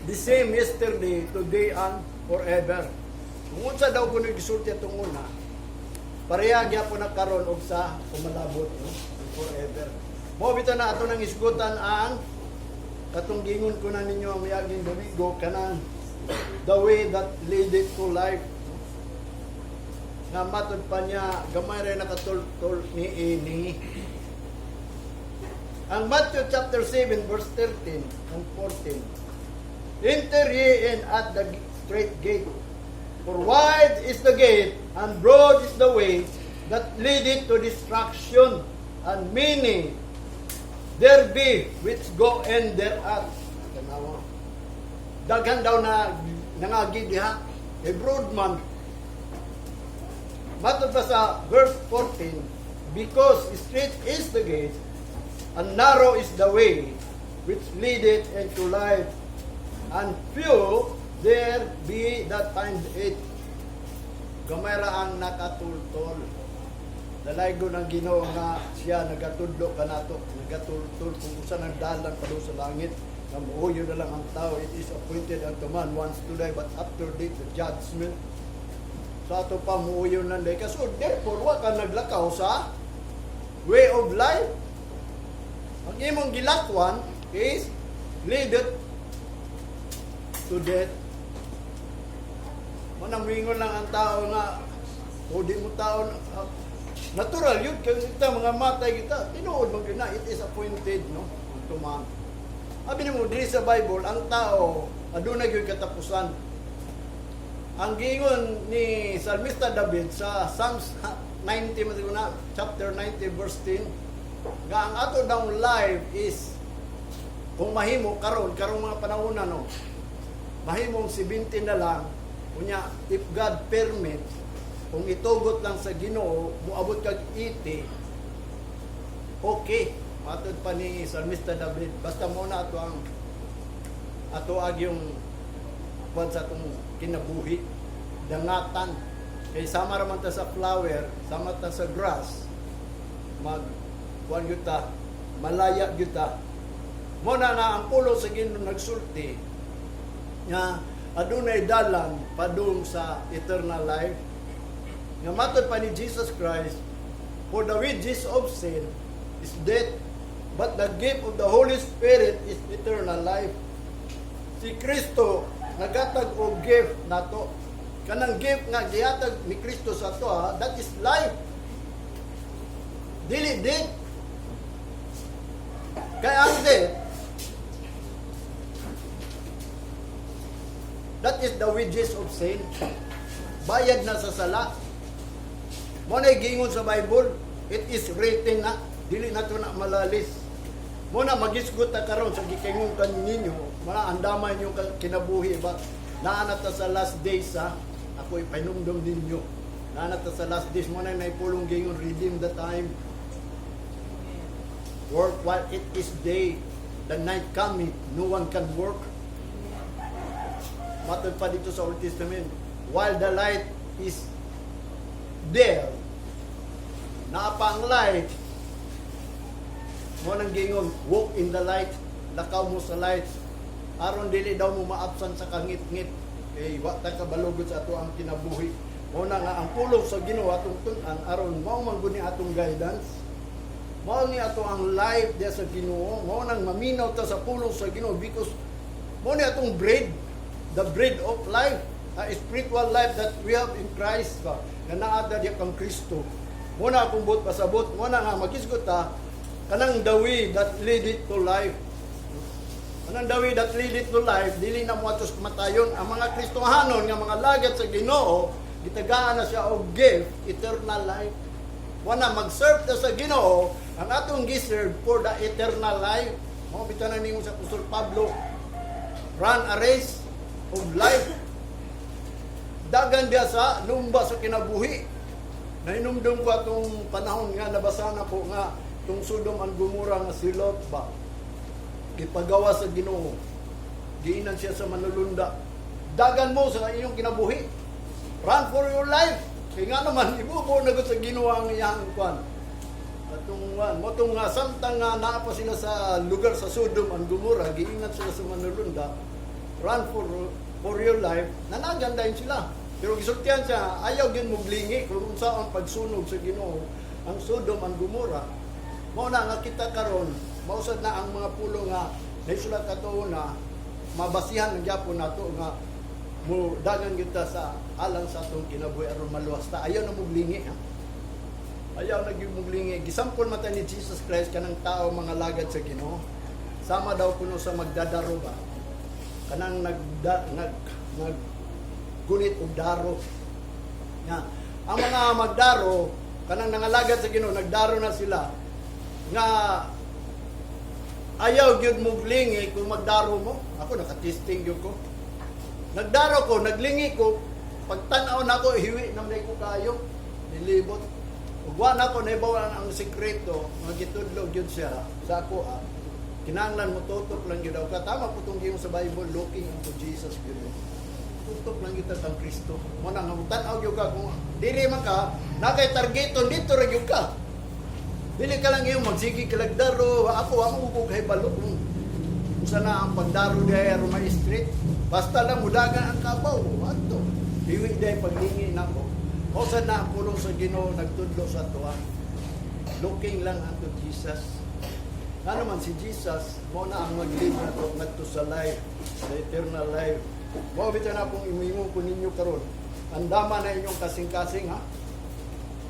The same yesterday, today, and forever. Kung unsa daw kuno gisulti atong una, pareha gyapon na karon og sa umalabot, no? And forever. Mao bitaw na ato nang isgutan ang katong gingon ko na ninyo ang miaging Domingo, kanang the way that leadeth to life. Nga matod pa niya, gamay ra nakatultol ni ini. Ang Matthew chapter 7 verse 13 and 14. "Enter ye in at the strait gate. For wide is the gate, and broad is the way that leadeth to destruction, and many there be which go in thereat." Tanawa. Daghan daw na nangagi diha. E broad man. Matod pa sa verse 14, "Because strait is the gate, and narrow is the way which leadeth into life, and few there be that find it." Gamay ra ang nakatultol. Dalaygo ng Ginoo nga siya nagatudlo kanato, nagatultol kung usa nang dalan padung sa langit. Nga muuyo na lang ang tao, it is appointed unto man once to die, but after death the judgment. Sa ato pa muuyo na day. So therefore, wa ka naglakaw sa way of life. Ang imong gilakwan is leadeth to death. Manang mingon lang ang tao nga o di mo tao natural yun kay kita mga matay kita, tinuod man gyud na it is appointed, no, unto man. Abi nimo diri sa Bible, ang tao aduna gyud katapusan. Ang giingon ni Salmista David sa Psalms 90 man siguro na, chapter 90 verse 10, nga ang ato daw life is kung mahimo karon, karong mga panahon na, no, mahimong 70 na lang unya, if God permit, kung itugot lang sa Ginoo, moabot kag 80, okay. Matod pa ni Salmista David, basta mo na ato ang ato ag yung kuan sa atong kinabuhi, dangatan, kay sama ra man ta sa flower, sama ta sa grass, mag kuan gyud ta, malaya gyud ta. Mo na nga ang pulong sa Ginoo nagsulti nga adunay dalan padung sa eternal life. Nga matod pa ni Jesus Christ, "For the wages of sin is death, but the gift of the Holy Spirit is eternal life." Si Kristo nagatag og gift nato. Kanang gift nga gihatag ni Kristo sa ato, ha, that is life. Dili death. Kay ang death, that is the wages of sin. Bayad na sa sala. Mo na giingon sa Bible, it is written na, dili na to na malalis. Mo na magisgot ta karon sa gikingon ninyo, mga andamay niyo kinabuhi ba, naa na ta sa last days ha, ako ipahinumdum ninyo. Naa na ta sa last days, mo na naipulong gingon, "Redeem the time. Work while it is day. The night coming, no one can work." Matod pa dito sa Old Testament, while the light is there, naa pa ang light, mo nang gingon, "Walk in the light," lakaw mo sa light, aron dili daw mo maabsan sa kangit-ngit, kay wa ta kabalugod sa ato ang kinabuhi. Mo na nga ang pulong sa Ginoo atong tun-an aron mao man gud ni atong guidance. Mao ni ato ang life diya sa Ginoo. Mao nang maminaw ta sa pulong sa Ginoo because mao ni atong bread, the bread of life, a spiritual life that we have in Christ ba, nga naa ta diya kang Kristo. Mo na akong buot pasabot, mo na nga magisgot ta kanang the way that lead it to life. Kanang the way that lead it to life, dili na mo atos kamatayon. Ang mga Kristohanon nga mga lagat sa Ginoo, gitagaan na siya og gift, eternal life. Wala mag-serve ta sa Ginoo, ang atong gi-serve for the eternal life. Mao bitaw na ningon sa Apostol Pablo, "Run a race of life." Dagan diya sa lumba sa kinabuhi. Nahinumdum ko atong panahon nga nabasa na ko nga itong Sodom and Gomorrah nga si Lot ba, gipagawa sa Ginoo. Giinan siya sa manulunda. Dagan mo sa iyong kinabuhi. Run for your life. Kaya nga naman, ibubo na gud sa Ginoo ang iyang kwan. Atong wan, mo tong nga samtang nga naa pa sila sa lugar sa Sodom and Gomorrah, giingat sila sa manulunda. Run for your life, nanagan dayon sila. Pero gisultihan siya, ayaw gyud muglingi kung unsa ang pagsunog sa Ginoo ang Sodom and Gomorrah. Mao na nga kita karon, mausad na ang mga pulo nga naisulat ato na mabasihan ng gyapon nato nga mo dagan kita sa alang sa atong kinabuhi aron maluwas ta. Ayaw na muglingi, ha. Ayaw na gyud muglingi. Gisampol man ta ni Jesus Christ kanang tao, mga lagad sa Ginoo. Sama daw kuno sa magdadaro ba. Kanang nagda, nag nag gunit og daro. Nga ang mga magdaro, kanang nangalagad sa Ginoo, nagdaro na sila nga ayaw gyud muglingi kung magdaro mo. Ako, nakatesting gyud ko. Nagdaro ko, naglingi ko, pagtan-aw nako, hiwi na ko kayo, nilibot. Ug wa na ko naibawan ang sekreto nga gitudlo gyud siya sa ako, ah. Kinahanglan mo tutok lang gyud ka. Tama po tong giingon sa Bible, looking unto Jesus gyud. Tutok lang gyud kang Kristo. Mo na nga tan-aw gyud ka kung dili man ka na kay targeton dito ra gyud ka. Dili ka lang yung magsige ka lagdaro. Ako, ako ko kahibalo kung unsa na ang pagdaro diha Roma Street. Basta lang mudagan ang kabaw. Ato. Hiwi diay paglingi nako. O sa na ang pulong sa Ginoo nagtudlo sa atoa. Looking lang unto Jesus. Nga naman si Jesus, mo na ang mag-lead nato ngadto sa life, sa eternal life. Mao bitaw na akong imingon ko ninyo karon. Andama na inyong kasing-kasing, ha,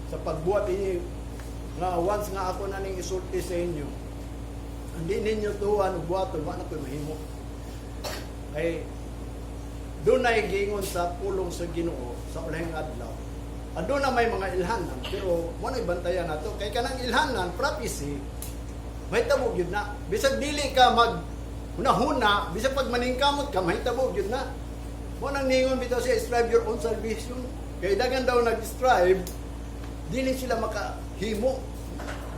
sa pagbuhat ini nga once nga ako na ning isulti sa inyo, hindi ninyo tuwan ug buhaton, wa na ko'y mahimo. Kay dunay giingon sa pulong sa Ginoo sa ulahing adlaw. Aduna may mga ilhanan, pero mo na bantayan nato kay kanang ilhanan, prophecy, mahitabo gyud na. Bisag dili ka mag hunahuna, bisag pag maningkamot ka, mahitabo gyud na. Mo nang ningon bitaw siya, "Strive your own salvation." Kay dagan daw nag-strive, dili sila makahimo.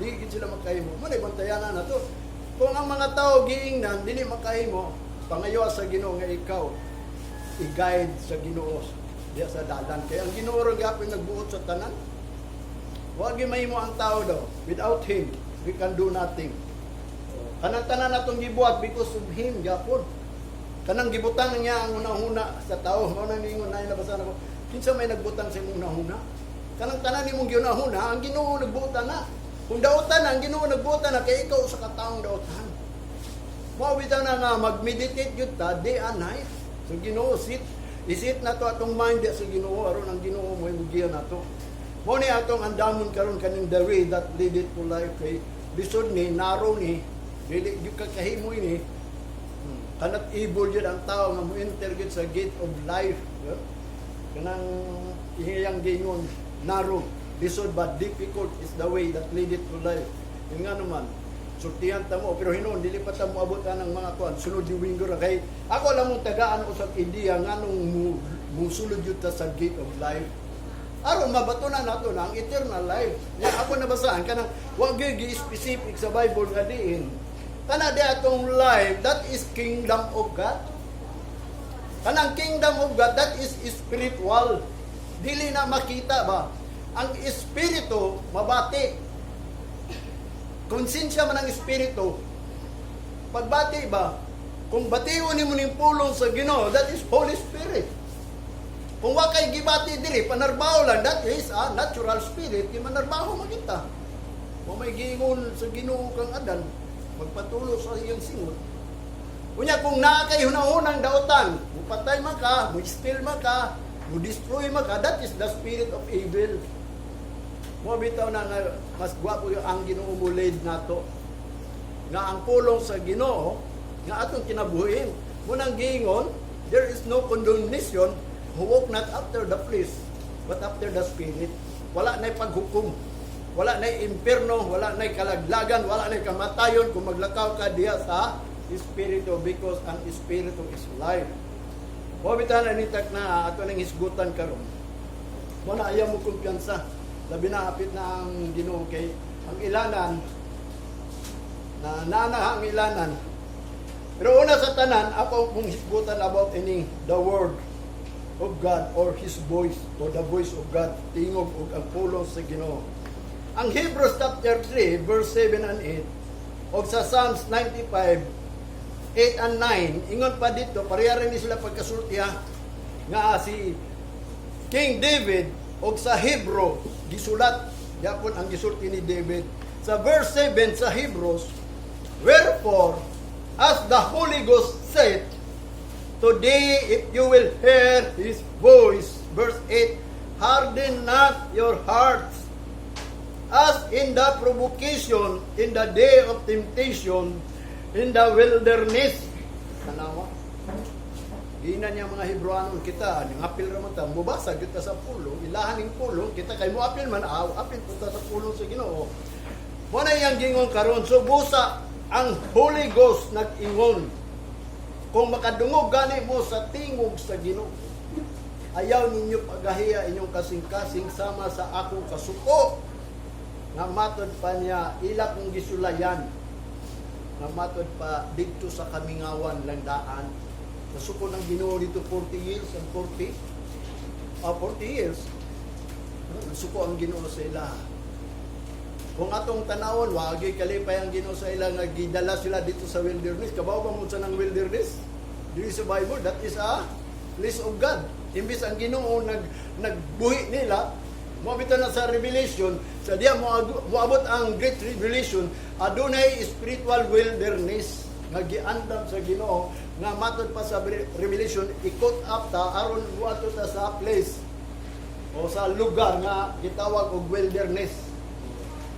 Dili gid sila makahimo. Mo na bantayan na nato. Kung ang mga tao giingnan dili makahimo, pangayo sa Ginoo nga ikaw i-guide sa Ginoo diya sa dalan. Kay ang Ginoo ra gyapon nagbuot sa tanan. Wa gyud mahimo ang tao daw. Without Him, we can do nothing. Kanang tanan natong gibuhat because of Him gyapon. Kanang gibutang niya ang hunahuna sa tao. Mao na ningon na nabasa nako. Kinsa may nagbutang sa imong hunahuna? Kanang tanan nimong gihunahuna, ang Ginoo nagbutan na. Kung dautan na, ang Ginoo nagbutan na kay ikaw sa kataong dautan. Mao bitaw na nga mag-meditate gyud ta day and night. So Ginoo sit isit na to atong mind sa Ginoo aron ang Ginoo mo imugiya nato. Mao ni atong andamon karon kaning the way that leadeth to life kay lisod ni, narrow ni, dili gyud ka kahimo ini. Kanat evil gyud ang tao nga mo enter gyud sa gate of life. Yeah? Kanang iyang giingon, narrow, lisod ba, difficult is the way that leadeth to life. Yun nga naman, sultihan ta mo, pero hinuon, dili pa ta mo abot ang mga kuan, sunod yung winggo ra. Kay ako lang mong tagaan ko sa ideya nganong musulod yun ta sa gate of life. Aron mabato na nato na ang eternal life. Ya ako nabasaan kanang wa gyud gi-specific sa Bible nga diin. Kana di atong life, that is kingdom of God. Kanang kingdom of God, that is spiritual. Dili na makita ba? Ang espiritu mabati. Konsensya man ang espiritu. Pagbati ba? Kung bation nimo ning pulong sa Ginoo, that is Holy Spirit. Kung wa kay gibati diri, panarbaho lang, that is a natural spirit, di manarbaho makita. Wa may giingon sa Ginoo kang Adan, magpatulo sa iyang singot. Unya kung naa kay hunahunang dautan, mupatay man ka, mo steal man ka, mo destroy man ka, that is the spirit of evil. Mo bitaw na nga mas gwapo yung ang Ginoo mo lead nato. Nga ang pulong sa Ginoo nga atong kinabuhiin. Mo nang giingon, there is no condemnation who walk not after the flesh, but after the Spirit. Wala na'y paghukom. Wala na'y impierno, wala na'y kalaglagan, wala na'y kamatayon kung maglakaw ka diha sa Espiritu because ang Espiritu is life. Mo bitaw na nitak na ato nang hisgutan karon. Mo na ayaw mo kumpiyansa. Labi na hapit na ang Ginoo kay ang ilanan na nana ang ilanan. Pero una sa tanan, ako kung hisgutan about ining the word of God or His voice or the voice of God, tingog ug ang pulong sa Ginoo. Ang Hebrews chapter 3 verse 7 and 8 og sa Psalms 95 8 and 9, ingon pa dito, pareha rin ni sila pagkasulti ha, nga si King David og sa Hebrew gisulat gyapon ang gisulti ni David sa verse 7 sa Hebrews, "Wherefore, as the Holy Ghost said, today if you will hear His voice," verse 8, "harden not your hearts as in the provocation, in the day of temptation in the wilderness." Tanawa. Giingnan niya mga Hebrewanon kita, nangapil ra man ta, mubasa kita sa pulong, ilahan ning pulong, kita kay mo apil man, aw, apil punta sa pulong sa Ginoo. Mo na iyang gingon karon, subusa ang Holy Ghost nag-ingon. Kung makadungog gani mo sa tingog sa Ginoo, ayaw ninyo pagahiya inyong kasing-kasing sama sa akong kasuko. Nga matod pa niya, ila kong gisulayan. Nga matod pa didto sa kamingawan lang daan. Nasuko ng Ginoo dito 40 years and 40. Ah, 40 years. Nasuko ang Ginoo sa ila. Kung atong tanawon, wagi kalipay ang Ginoo sa ila nga gidala sila dito sa wilderness. Kabaw ba mo sa nang wilderness? Dili sa Bible, that is a place of God. Imbis ang Ginoo nagbuhi nila, mo bitaw na sa Revelation, sa diya mo moabot ang Great Tribulation, adunay spiritual wilderness nga giandam sa Ginoo nga matod pa sa Revelation, ikot up ta aron moadto ta sa place o sa lugar nga gitawag og wilderness.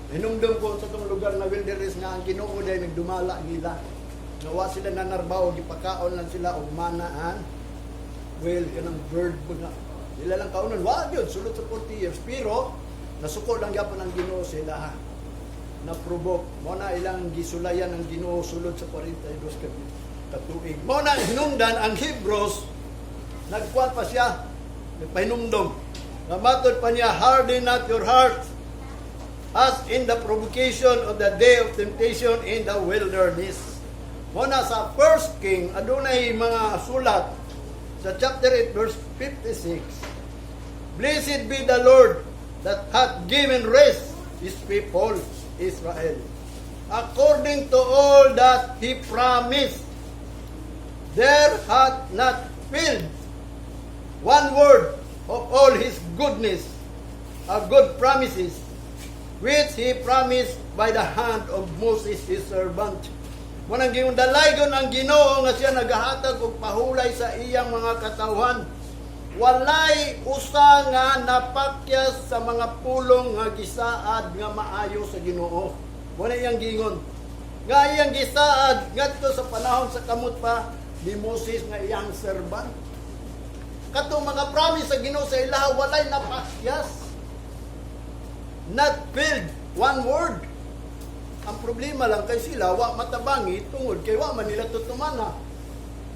Hinumdum ko sa tong lugar na wilderness nga ang Ginoo day nagdumala nila. Nga wa sila nanarbaho, gipakaon lang sila og manaan. Well, kanang bird ba nga. Ila lang kaunon, wa gyud sulod sa 40 years, pero nasuko lang gyapon ang Ginoo sila. Na-provoke. Mo na ilang gisulayan ang Ginoo sulod sa 42 ka tuig. Mo na hinungdan ang Hebrews, nagkuan pa siya, nagpahinumdom. Nga matod pa niya, "Harden not your heart, as in the provocation of the day of temptation in the wilderness." Mo na sa First King, adunay mga sulat sa chapter 8 verse 56. "Blessed be the Lord that hath given rest His people Israel, according to all that He promised. There hath not failed one word of all His goodness, of good promises, which He promised by the hand of Moses His servant." Munang gingon dalaygon ang Ginoo nga siya nagahatag og pahulay sa iyang mga katawhan. Walay usa nga napakyas sa mga pulong nga gisaad nga maayo sa Ginoo. Wala iyang gingon. Nga iyang gisaad ngadto sa panahon sa kamot pa ni Moses nga iyang servant. Katong mga promise sa Ginoo sa ilaha, walay napakyas. Not failed one word. Ang problema lang kay sila wa matabangi tungod kay wa man nila tutumana.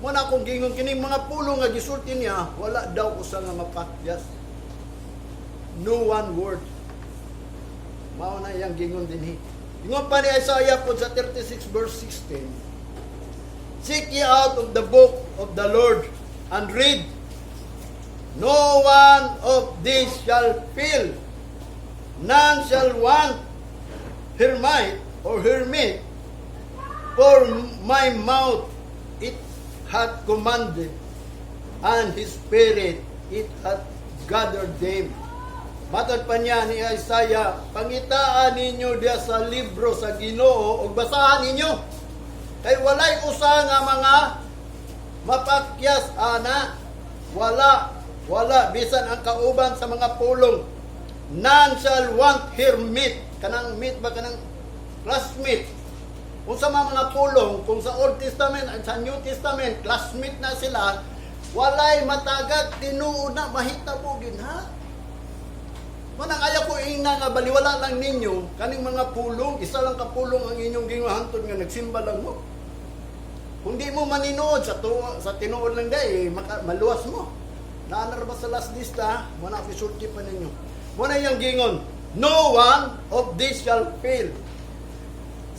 Mo na akong gingon, kining mga pulong nga gisulti niya, wala daw usa nga mapakyas. No one word. Mao na iyang gingon dinhi. Ingon pa ni Isaiah po sa 36 verse 16. "Seek ye out of the book of the Lord and read. No one of these shall fail. None shall want her might or her meat. For my mouth it hath commanded, and His Spirit it hath gathered them." Matod pa niya ni Isaiah, pangitaan ninyo diya sa libro sa Ginoo ug basahan ninyo. Kay walay usa nga mga mapakyas ana. Wala, wala bisan ang kauban sa mga pulong. "None shall want her meat." Kanang meat ba, kanang classmate. Kung sa mga pulong, kung sa Old Testament at sa New Testament, classmate na sila, walay matagak, tinuod na mahitabo gin ha. Manang ayaw ko ingna nga baliwala lang ninyo kaning mga pulong, isa lang ka pulong ang inyong ginahantod nga nagsimba lang mo. Kung di mo maninood sa tinuod lang day, maka, maluwas mo. Naanar ba sa last lista, mo na isulti pa ninyo. Mo na iyang gingon, "No one of these shall fail."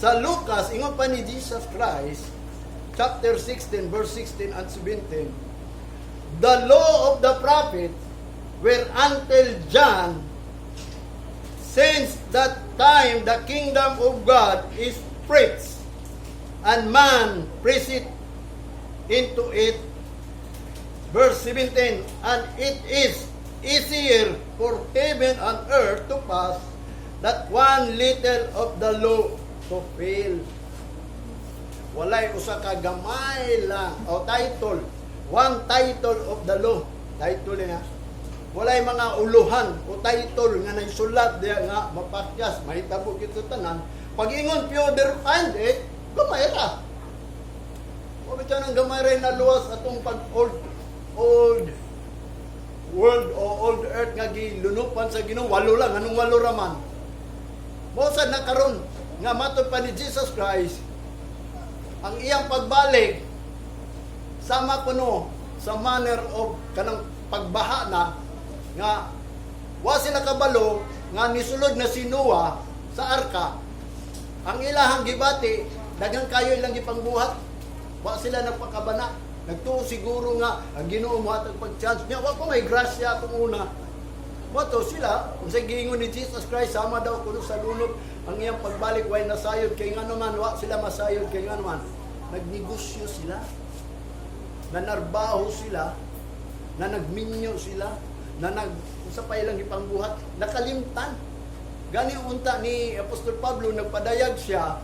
Sa Lucas, ingon pa ni Jesus Christ, chapter 16, verse 16 and 17, "The law of the prophet were until John. Since that time the kingdom of God is preached, and man presseth into it. Verse 17, "And it is easier for heaven and earth to pass than one little of the law to fail." Walay usa ka gamay lang o title, one title of the law. Title niya. Walay mga uluhan o title nga naisulat diya nga mapakyas, mahitabo kita tanan. Pag-ingon Fyodor find it, gamay ra. Wa bitaw nang gamay ra na luwas atong pag old old world o old earth nga gilunupan sa Ginoo, walo lang, anong walo ra man. Mao sad na karon nga matod pa ni Jesus Christ ang iyang pagbalik, sama kuno sa manner of kanang pagbaha na nga wa sila kabalo nga nisulod na si Noah sa arka. Ang ilahang gibati, daghan kayo ilang gipangbuhat. Wa sila nagpakabana, nagtuo siguro nga ang Ginoo mo atag pag-chance niya, wa pa may grasya atong una. Mo to sila, unsay giingon ni Jesus Christ, sama daw kuno sa lunop ang iyang pagbalik, way nasayod. Kay ngano man wa sila masayod? Kay ngano man nagnegosyo sila, nanarbaho sila, na nagminyo sila, na nag unsa pa ilang gipangbuhat, nakalimtan. Gani unta ni Apostol Pablo, nagpadayag siya,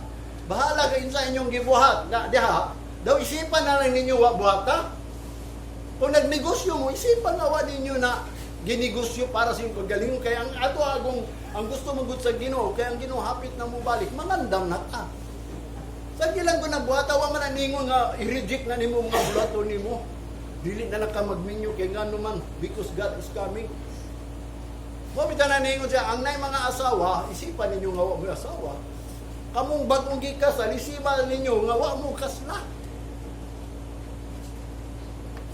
bahala kayo sa inyong gibuhat na diha daw, isipan na lang ninyo wa buhata. Kung nagnegosyo mo, isipan na wa ninyo na ginegosyo para sa inyong kagalingon, kay ang ato agong ang gusto mo gud sa Ginoo, kay ang Ginoo hapit na mo balik, mangandam na ta. Sa gilang ko na buhata, wa man ningon nga i-reject na nimo mga buhaton nimo. Dili na lang ka magminyo kay ngano man, because God is coming. Mo bitaw na ningon siya, ang nay mga asawa, isipan ninyo nga wa mo asawa. Kamong bagong gikasal, isipan ninyo nga wa mo kasla.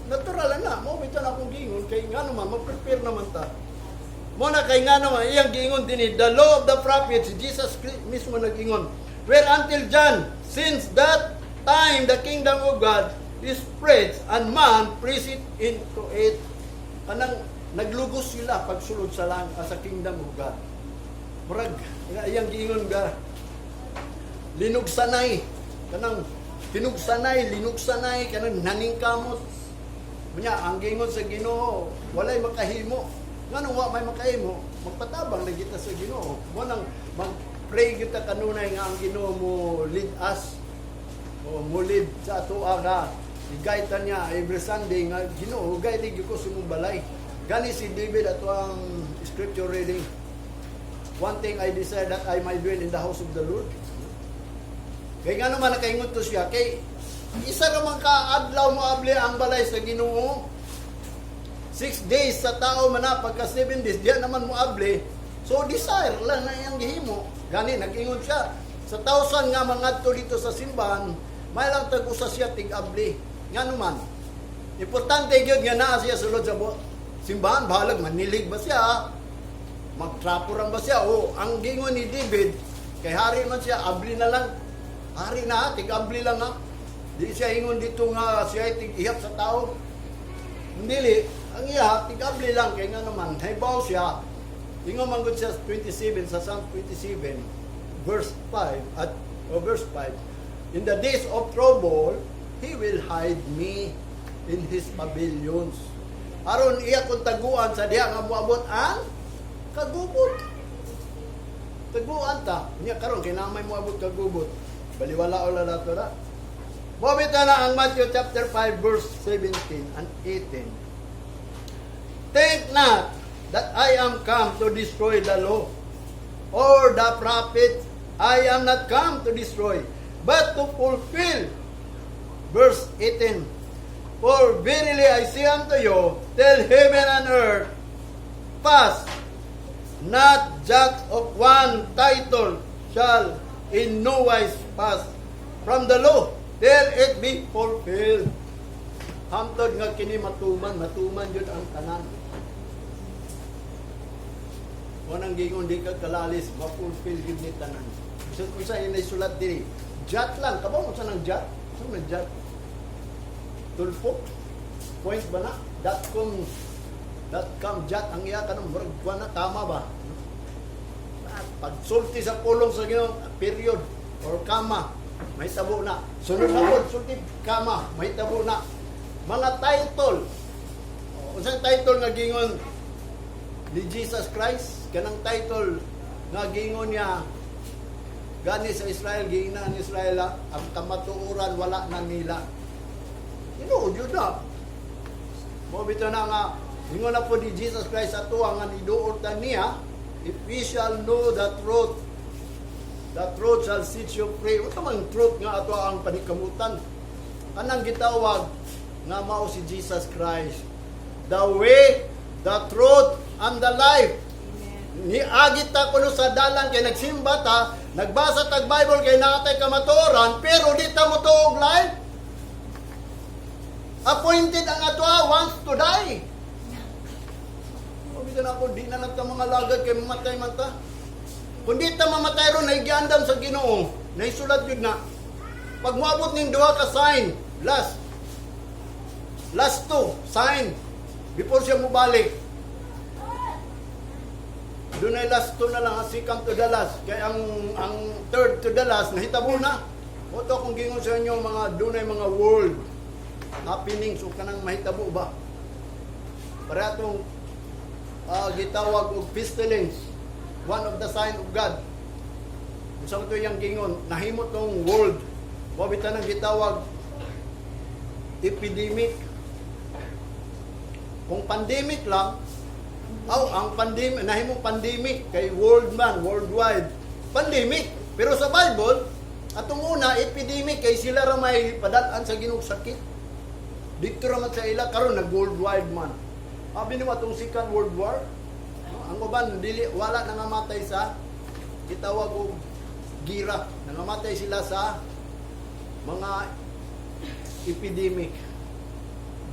Natural na, mo bitaw na akong giingon kay ngano man mag-prepare naman ta. Mo na kay ngano man iyang giingon dinhi, the law of the prophets, Jesus Christ mismo nag-ingon. "Where until John, since that time the kingdom of God is preached and man presseth into it." Kanang naglugos sila pagsulod sa lang sa kingdom of God. Murag nga iyang giingon ga linugsanay, kanang tinugsanay, linugsanay, kanang naningkamot. Unya ang giingon sa Ginoo, walay makahimo. Nganong wa may makahimo? Magpatabang na kita sa Ginoo. Mo nang mag-pray kita kanunay nga ang Ginoo mo lead us o mo lead sa ato nga i-guide ta niya every Sunday nga, "Ginoo, guide gyud ko sa imong balay." Gani si David, ato ang scripture reading, "One thing I desire, that I might dwell in the house of the Lord." Kay nga naman nakaingon to siya, kay isa ra man ka adlaw mo abli ang balay sa Ginoo. 6 days sa tao man na, pagka 7 days diya naman mo abli. So desire lang na iyang gihimo. Gani nag-ingon siya, sa thousand nga mangadto dito sa simbahan, may lang tag-usa siya tig-abli. Nga naman, importante gyud nga naa siya sulod sa simbahan, bahalag manilig ba siya, magtrapo ba siya, o ang gingon ni David, kay hari man siya, abli na lang. Hari na, tig-abli lang ha. Di siya ingon dito nga siya ay tig-ihap sa tao. Dili, ang iya, tig-abli lang, kay nga naman, hibaw siya, ingon man gud siya 27, sa Psalm 27, verse 5, at o verse 5, "In the days of trouble, He will hide me in His pavilions." Aron iya kong taguan sa diha nga moabot ang kagubot. Taguan ta. Nya karon kay namay moabot kagubot. Baliwala o nato na. Mobita na ang Matthew chapter 5 verse 17 and 18. "Think not that I am come to destroy the law or the prophets. I am not come to destroy, but to fulfill." Verse 18. "For verily I say unto you, till heaven and earth pass, not jot of one title shall in no wise pass from the law, till it be fulfilled." Hangtod nga kini matuman, matuman yun ang tanan. Mo nang gingon di ka kalalis, ma-fulfill yun ni tanan. Bisan unsa inay sulat diri. Jot lang, kabaw mo sa nang jot? Sa man jot? Tulpok? Point ba na? Dot com, dot com, jot ang iya kanang murag kuwan na, tama ba? Pagsulti sa pulong sa Ginoo, period or comma. Mahitabo na. Sunod na po, sulti kama, mahitabo na. Mga title. O, unsay title nga gingon ni Jesus Christ? Kanang title nga gingon niya gani sa Israel, giingnan ang Israel, ah, ang kamatuoran wala na nila. Tinuod yun na. Mo bitaw na nga ingon na po ni Jesus Christ ato nga niduol ta niya, "If we shall know the truth shall set you free." Unsa man truth nga ato ang panikamutan? Anang gitawag nga mao si Jesus Christ. The way, the truth, and the life. Amen. Niagi ta kuno sa dalan kay nagsimba ta, nagbasa tag Bible kay naa tay kamatuoran, pero di ta motuo og life. Appointed ang atoa once to die. O na ako, di na lang ta mga lagad kay mamatay man ta. Kung di ta mamatay ron, naigiandam sa Ginoo, naisulat yun na. Pag moabot ning duha ka sign, last, last two sign, before siya mubalik, doon ay last two na lang, ang second to the last. Kaya ang third to the last, nahitabo na. O to kung gingon sa inyo, mga dunay mga world happenings o kanang mahitabo ba? Para atong gitawag og pestilence, one of the sign of God. Unsa to iyang gingon, nahimo tong world. Mao bitaw nang gitawag epidemic. Kung pandemic lang, aw, ang pandemic, nahimong pandemic kay world man, worldwide. Pandemic. Pero sa Bible, atong una, epidemic kay sila ra may padal-an sa Ginoo sakit. Dito ra man sa ila karon nag worldwide man. Abi nimo atong Second World War, no? Ang uban dili wala nangamatay sa gitawag og gira. Nangamatay sila sa mga epidemic.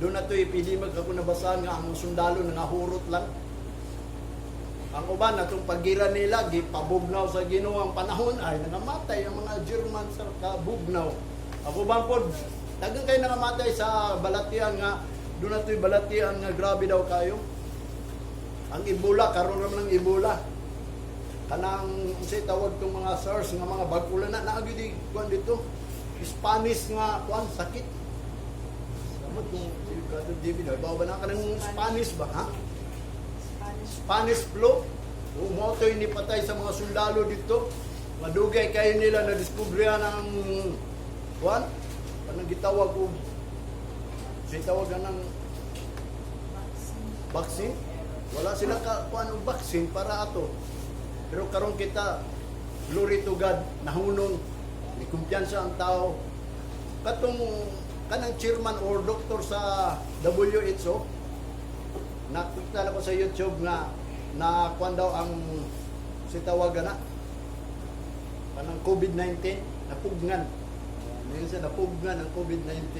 Doon na to epidemic ako nabasahan nga ang sundalo nangahurot lang. Ang uban atong paggira nila gipabugnaw sa Ginoo ang panahon ay nangamatay ang mga German sa kabugnaw. Ang uban pod daghan kay nangamatay sa balatian nga doon na to'y balatian nga grabe daw kayo. Ang Ebola, karon ra man ang Ebola. Kanang unsay tawag tong mga SARS nga mga bag-o na naa gyud kuan dito. Spanish nga kuan sakit. Samot kung si Brother David, ba ba na kanang Spanish ba, ha? Spanish. Spanish flu. Mao to'y nipatay sa mga sundalo dito. Madugay kayo nila na diskubrihan ang kuan kanang gitawag og say tawag ng Vaccine. Vaccine. Wala sila ka kuan og vaccine para ato. Pero karon kita, glory to God, nahunong ni kumpiyansa ang tao. Katong kanang chairman or doctor sa WHO, nakita na ko sa YouTube nga na kuan daw ang si tawagan na kanang COVID-19 napugnan. Ngayon siya napugnan ang COVID-19.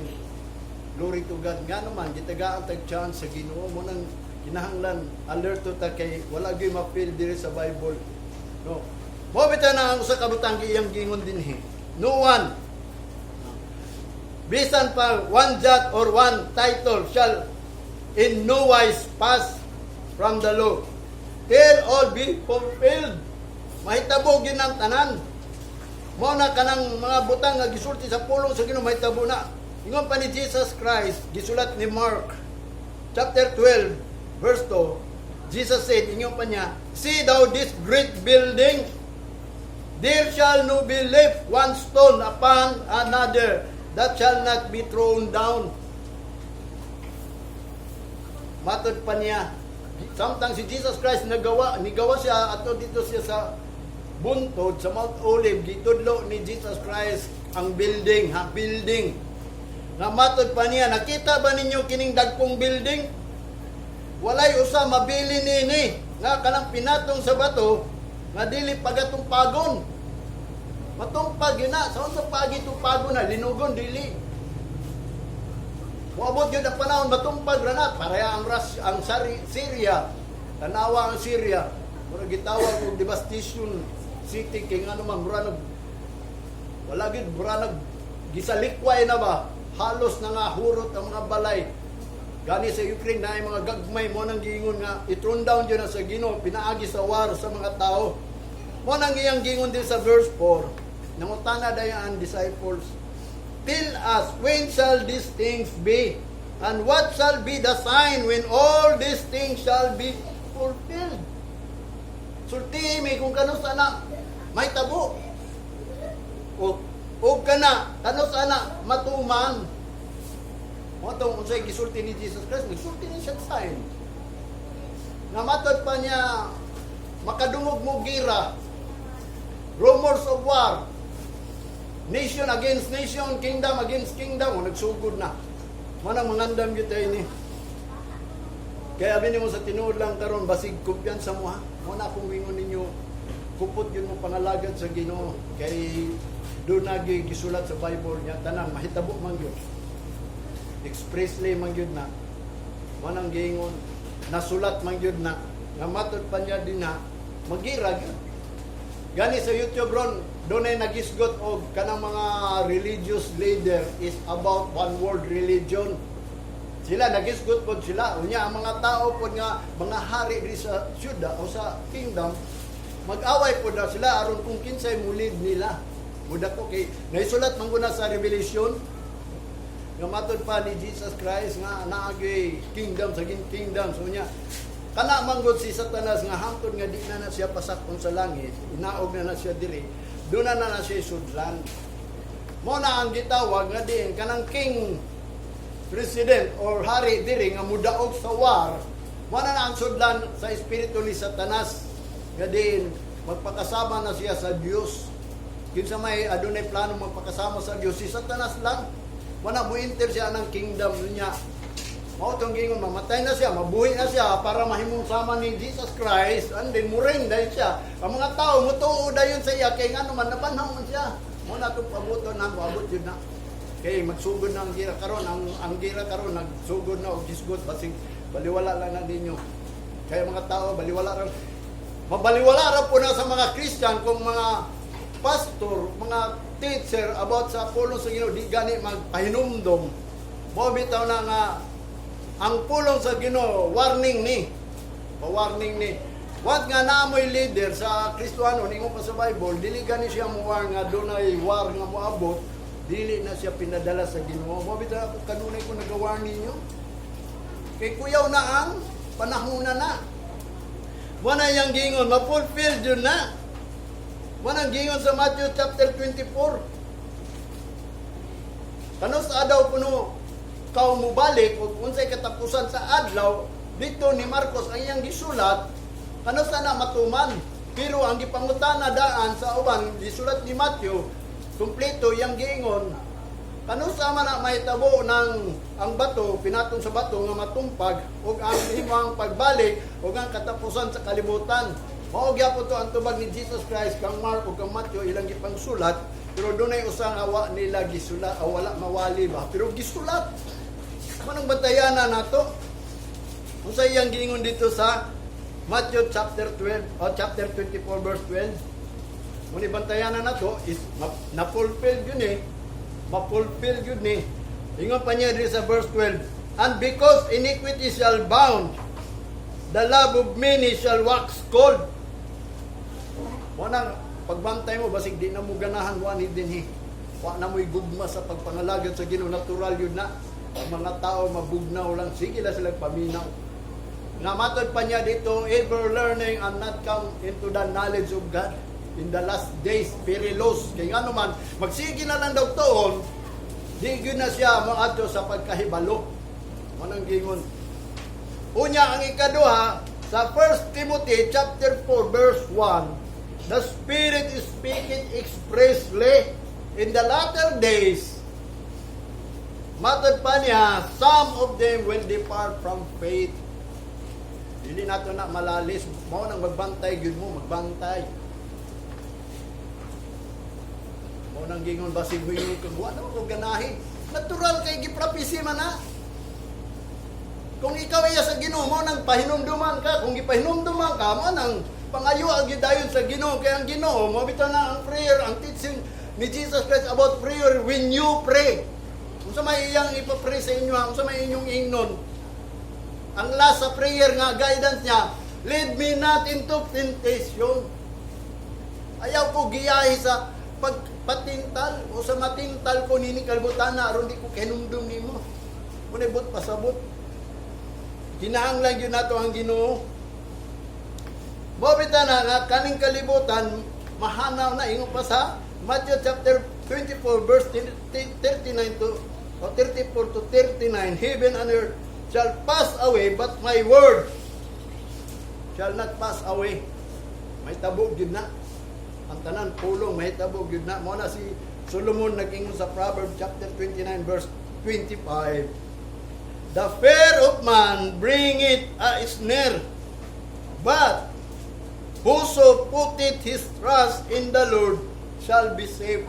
Glory to God. Nga naman, gitagaan tag chance sa Ginoo mo nang kinahanglan alerto ta kay wala gyud ma-feel diri sa Bible. No. Mo bitaw na ang usa ka butang iyang gingon dinhi. No one bisan pa one jot or one title shall in no wise pass from the law till all be fulfilled. Mahitabo gyud ang tanan. Mao na kanang mga butang nga gisulti sa pulong sa Ginoo mahitabo na. Ingon pa ni Jesus Christ, gisulat ni Mark chapter 12 verse 2, Jesus said, ingon pa niya, "See thou this great building? There shall no be left one stone upon another that shall not be thrown down." Matod pa niya, samtang si Jesus Christ nagawa, nigawa siya ato dito siya sa buntod sa Mount Olive, gitudlo ni Jesus Christ ang building, ha, building. Nga matod pa niya, "Nakita ba ninyo kining dagkong building? Walay usa mabili nini nga kanang pinatong sa bato nga dili pagatumpagon." Matumpag yun na. Sa unsa pagi tumpagon na linugon dili. Moabot yun ang panahon matumpag ra na pareha ang ras ang Sari, Syria. Tanawa ang Syria. Mura gitawag og devastation city kay ngano man mura nag wala gyud, mura nag gisalikway na ba. Halos na nga hurot ang mga balay. Gani sa Ukraine na ay mga gagmay mo nang giingon nga i-thrown down yun na sa Ginoo pinaagi sa war sa mga tao. Mo nang iyang gingon din sa verse 4. Nangutana dayon ang disciples, "Tell us, when shall these things be? And what shall be the sign when all these things shall be fulfilled?" Sulti mi kung kanus-a na mahitabo. O kana, kanus-a na matuman. Mao tong unsay gisulti ni Jesus Christ, nagsulti ni siya sign. Nga matod pa niya, makadungog mo gira, rumors of war, nation against nation, kingdom against kingdom, o nagsugod na. Manang mangandam gyud tayo ni. Kaya abi nimo sa tinuod lang karon, basig kumpiyansa mo ha. Mo na akong wingon ninyo, kupot yun mo pangalagad sa Ginoo kay do nagi gisulat sa Bible niya tanan mahitabo man gyud. Expressly man gyud na. Manang giingon nasulat man gyud na nga matod pa niya din na magira gyud. Gani sa YouTube ron, doon ay nagisgot og kanang mga religious leader is about one world religion. Sila nagisgot pod sila. Unya ang mga tao pod nga mga hari diri sa syudad o sa kingdom, mag-away pod na sila aron kung kinsay mulid nila. Muda ko kay naisulat man guna sa Revelation nga matod pa ni Jesus Christ nga naagay kingdom sa gin kingdom. So unya kana manggod si Satanas nga hangtod nga di na na siya pasakon sa langit, inaog na na siya diri, doon na na na siya sudlan. Mo na ang gitawag nga diin kanang king president or hari diri nga mudaog sa war, mo na na ang sudlan sa espiritu ni Satanas nga diin magpakasama na siya sa Dios. Kinsa may adunay plano magpakasama sa Dios, si Satanas lang. Wala mo enter siya ng kingdom niya. Mao tong gingon, mamatay na siya, mabuhi na siya para mahimong sama ni Jesus Christ, and then muring dahil siya. Ang mga tao mutuo dayon sa iya kay ngano man nabanhaw man siya. Mo na itong pabuto na moabot yun na. Kay magsugod na ang gira karon, ang gira karon nagsugod na og gisgot, basig baliwala lang na ninyo. Kaya mga tao baliwala ra, mabaliwala ra po na sa mga Christian kung mga pastor, mga teacher about sa pulong sa Ginoo di gani magpahinumdom. Mo bitaw na nga ang pulong sa Ginoo warning ni. Pa-warning ni. What nga naamoy leader sa Kristohanon, ingon pa sa Bible, dili gani siya mo war nga dunay war nga moabot, dili na siya pinadala sa Ginoo. Mo bitaw ako kanunay ko nagawarn ninyo. Kay kuyaw na ang panahon na na. Wala yang gingon, ma-fulfill yun na. Wala gingon sa Matthew chapter 24. Kanus daw kuno kaw mubalik ug unsay katapusan sa adlaw dito ni Marcos ang iyang gisulat, kanus na matuman. Pero ang gipangutana daan sa uban, gisulat ni Matthew kumpleto iyang giingon, kanus man na mahitabo ng ang bato pinatong sa bato nga matumpag ug ang imong pagbalik ug ang katapusan sa kalibutan. Mao gyapon to ang tubag ni Jesus Christ kang Mark ug kang Matthew ilang gipangsulat, pero dunay usa nga wa nila gisulat, ah, wala mawali ba, pero gisulat. Manong bantayanan nato unsa iyang giingon dito sa Matthew chapter 12 o chapter 24 verse 12. Muni bantayanan nato is na-fulfill yun eh. Ma-fulfill yun eh. Ingon pa niya dito sa verse 12, "And because iniquity shall abound, the love of many shall wax cold." Mo nang pagbantay mo, basig di na mo ganahan wa ni dinhi. Wa na mo'y gugma sa pagpangalagad sa Ginoo, natural yun na. Ang mga tao mabugnaw lang, sige lang sila paminaw. Nga matod pa niya dito, ever learning and not come into the knowledge of God. In the last days, perilous. Kaya nga naman, magsige na lang daw tuon, di gyud na siya moadto sa pagkahibalo. Manang gingon. Unya, ang ikaduha, sa 1 Timothy chapter 4 verse 1, the Spirit is speaking expressly in the latter days. Matod pa niya, some of them will depart from faith. Dili nato na malalis. Mao nang magbantay gyud mo, magbantay. Mao nang gingon, basig huingon kag wa na ko ganahi. Natural kay gipropesy man na. Kung ikaw ay sa Ginoo, mo nang pahinumduman ka. Kung gipahinumduman ka, mo nang pangayo ang gidayon sa Ginoo. Kaya ang Ginoo, mo bitaw na ang prayer, ang teaching ni Jesus Christ about prayer when you pray. Unsa may iyang ipapray sa inyo, unsa may inyong ingnon. Ang last sa prayer nga guidance niya, "Lead me not into temptation." Ayaw ko giyahi sa Pagpatintal o sa matintal ko nini kalbutana aron di ko kahinumdum nimo. Muna buot pasabot. Kinahanglan gyud nato ang Ginoo. Mao bitaw na nga kaning kalibutan mahanaw na, ingon pa sa Matthew chapter 24 verse 39 to o 34 to 39, "Heaven and earth shall pass away, but my word shall not pass away." May tabo gyud na. Ang tanan pulong may tabo gyud na. Mao na si Solomon nag-ingon sa Proverbs chapter 29 verse 25, "The fear of man bringeth a snare, but whoso putteth his trust in the Lord shall be safe."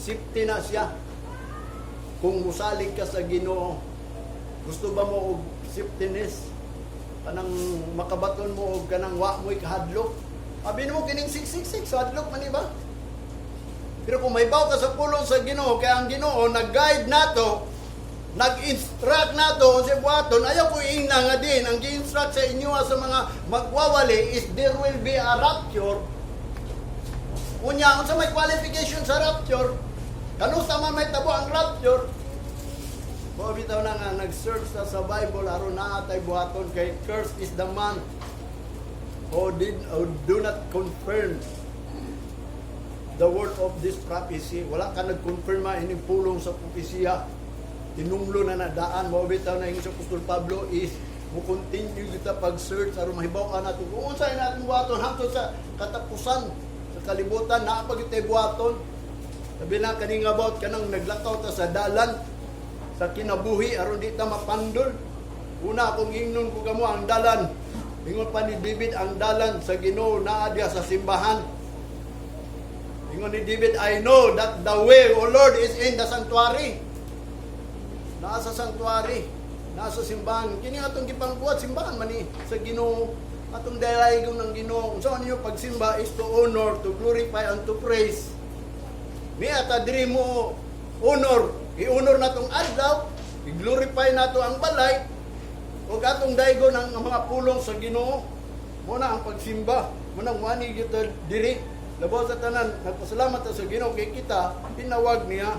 Safety na siya. Kung musalig ka sa Ginoo, gusto ba mo og safetyness? Kanang makabaton mo og kanang wa mo'y kahadlok. Abi mo kining 666, hadlok man ba? Pero kung may ka sa pulong sa Ginoo, kaya ang Ginoo nag-guide nato, nag-instruct nato sa buhaton, ayaw ko ingna nga din, ang gi-instruct sa inyo sa mga magwawali is there will be a rapture. Unya, unsa may qualification sa rapture? Kanusa man may tabo ang rapture? Mao bitaw na nga nag-search sa Bible aron naa tay buhaton, kay cursed is the man who did or do not confirm the word of this prophecy. Wala ka nag-confirm ining pulong sa propesiya. Tinunglo na nadaan. Mao bitaw na ingon sa Apostol Pablo is mo continue kita pag-search aron mahibaw-an nato kung unsay natin buhaton hangtod sa katapusan sa kalibutan, naa pa gyud buhaton. Sabi na kaning about kanang naglakaw ta sa dalan sa kinabuhi aron di ta mapandol. Una akong ingnon ko kamo ang dalan. Ingon pa ni David, ang dalan sa Ginoo naa diha sa simbahan. Ingon ni David, "I know that the way, O Lord, is in the sanctuary." Naa sa sanctuary, naa sa simbahan. Kini atong gipangbuhat, simbahan man ni sa Ginoo. Atong dalaygon ng Ginoo. Unsa man ninyo pagsimba is to honor, to glorify and to praise. Niya ta diri mo honor, i-honor natong adlaw, i-glorify nato ang balay, ug atong daygon ang mga pulong sa Ginoo. Mo na ang pagsimba. Mo nang wani kita diri. Labaw sa tanan, nagpasalamat ta sa Ginoo kay kita tinawag niya.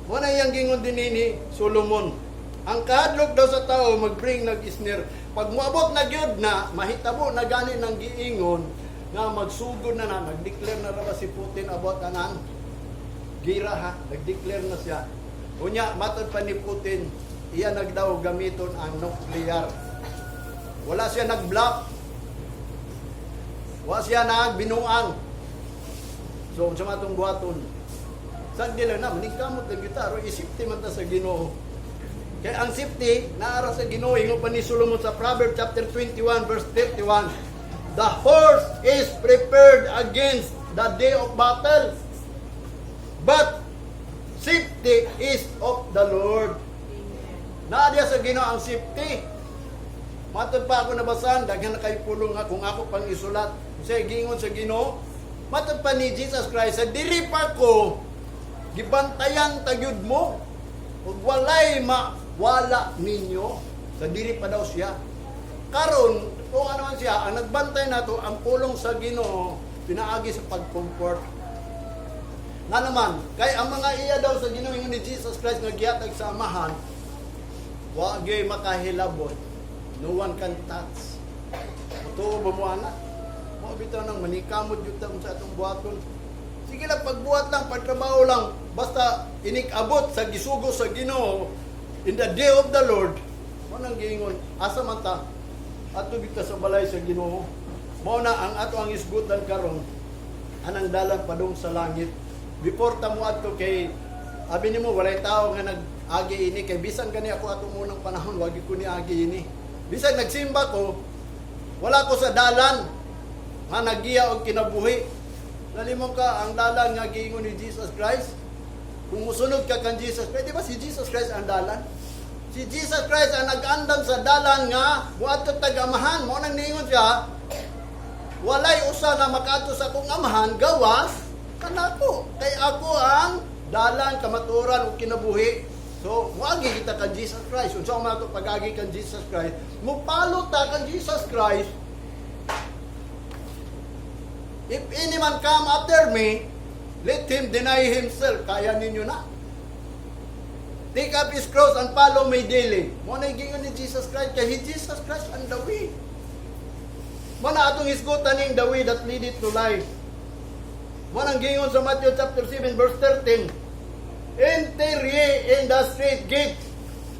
Mo na iyang gingon din ni Solomon. Ang kahadlok daw sa tao mag-bring nag snare. Pag moabot na gyud na mahitabo na gani ng giingon nga magsugod na na, nag-declare na ra ba si Putin about anang gira ha, nag-declare na siya. Unya, matod pa ni Putin, iya nagdaw gamiton ang nuclear. Wala siya nag-bluff. Wala siya nagbinuang. So, unsa man atong buhaton? Sa dila na, maningkamot lang kita, aron i-safety man ta sa Ginoo. Kaya ang safety, naara sa Ginoo, ingon pa ni Solomon sa Proverbs chapter 21, verse 31, "The horse is prepared against the day of battle, but safety is of the Lord." Amen. Naa diya sa Ginoo ang safety. Matod pa ako nabasahan, daghan na kayo pulong nga kung ako pang isulat. Sa gingon sa Ginoo, matod pa ni Jesus Christ, sa diri pa ko, gibantayan tagyud mo, ug walay mawala ninyo. Sa diri pa daw siya. Karon, kung ano man siya, ang nagbantay nato ang pulong sa Ginoo, pinaagi sa pag-comfort. Na naman, kay ang mga iya daw sa Ginoo, ingon ni Jesus Christ nga gihatag sa Amahan, wa gyud makahilabot. No one can touch. Mutuo ba mo ana? Mao bitaw nang manikamot gyud ta sa atong buhaton. Sige lang, pagbuhat lang, pagtrabaho lang, basta inig-abot sa gisugo sa Ginoo in the day of the Lord. Mao nang giingon, asa man ta? Adto gyud ta sa balay sa Ginoo. Mao na ang ato ang isgutan karon anang dalan padung sa langit. Before ta moadto, kay abi nimo walay tao nga nag-agi ini, kay bisan gani ako atong unang panahon, wagi ko ni agi ini. Bisan nagsimba ko, wala ko sa dalan nga nagiya og kinabuhi. Nalimong ka ang dalan nga giingon ni Jesus Christ. Kung musunod ka kan Jesus Christ, di ba si Jesus Christ ang dalan? Si Jesus Christ ang nag-andam sa dalan nga muadto tag-amahan. Mao nang niingon siya, "Walay usa na makaadto sa akong amahan gawas kanako. Kay ako ang dalan, kamatuoran ug kinabuhi." So, muagi kita kan Jesus Christ. Unsa man ato pag-agi kan Jesus Christ? Mupalo ta kan Jesus Christ. If any man come after me, let him deny himself. Kaya ninyo na. Take up his cross and follow me daily. Mao na giingon ni Jesus Christ, kay he Jesus Christ ang the way. Mao na atong hisgutan ning the way that leadeth to life. Mao nang giingon sa Matthew chapter 7 verse 13. "Enter ye in the strait gate.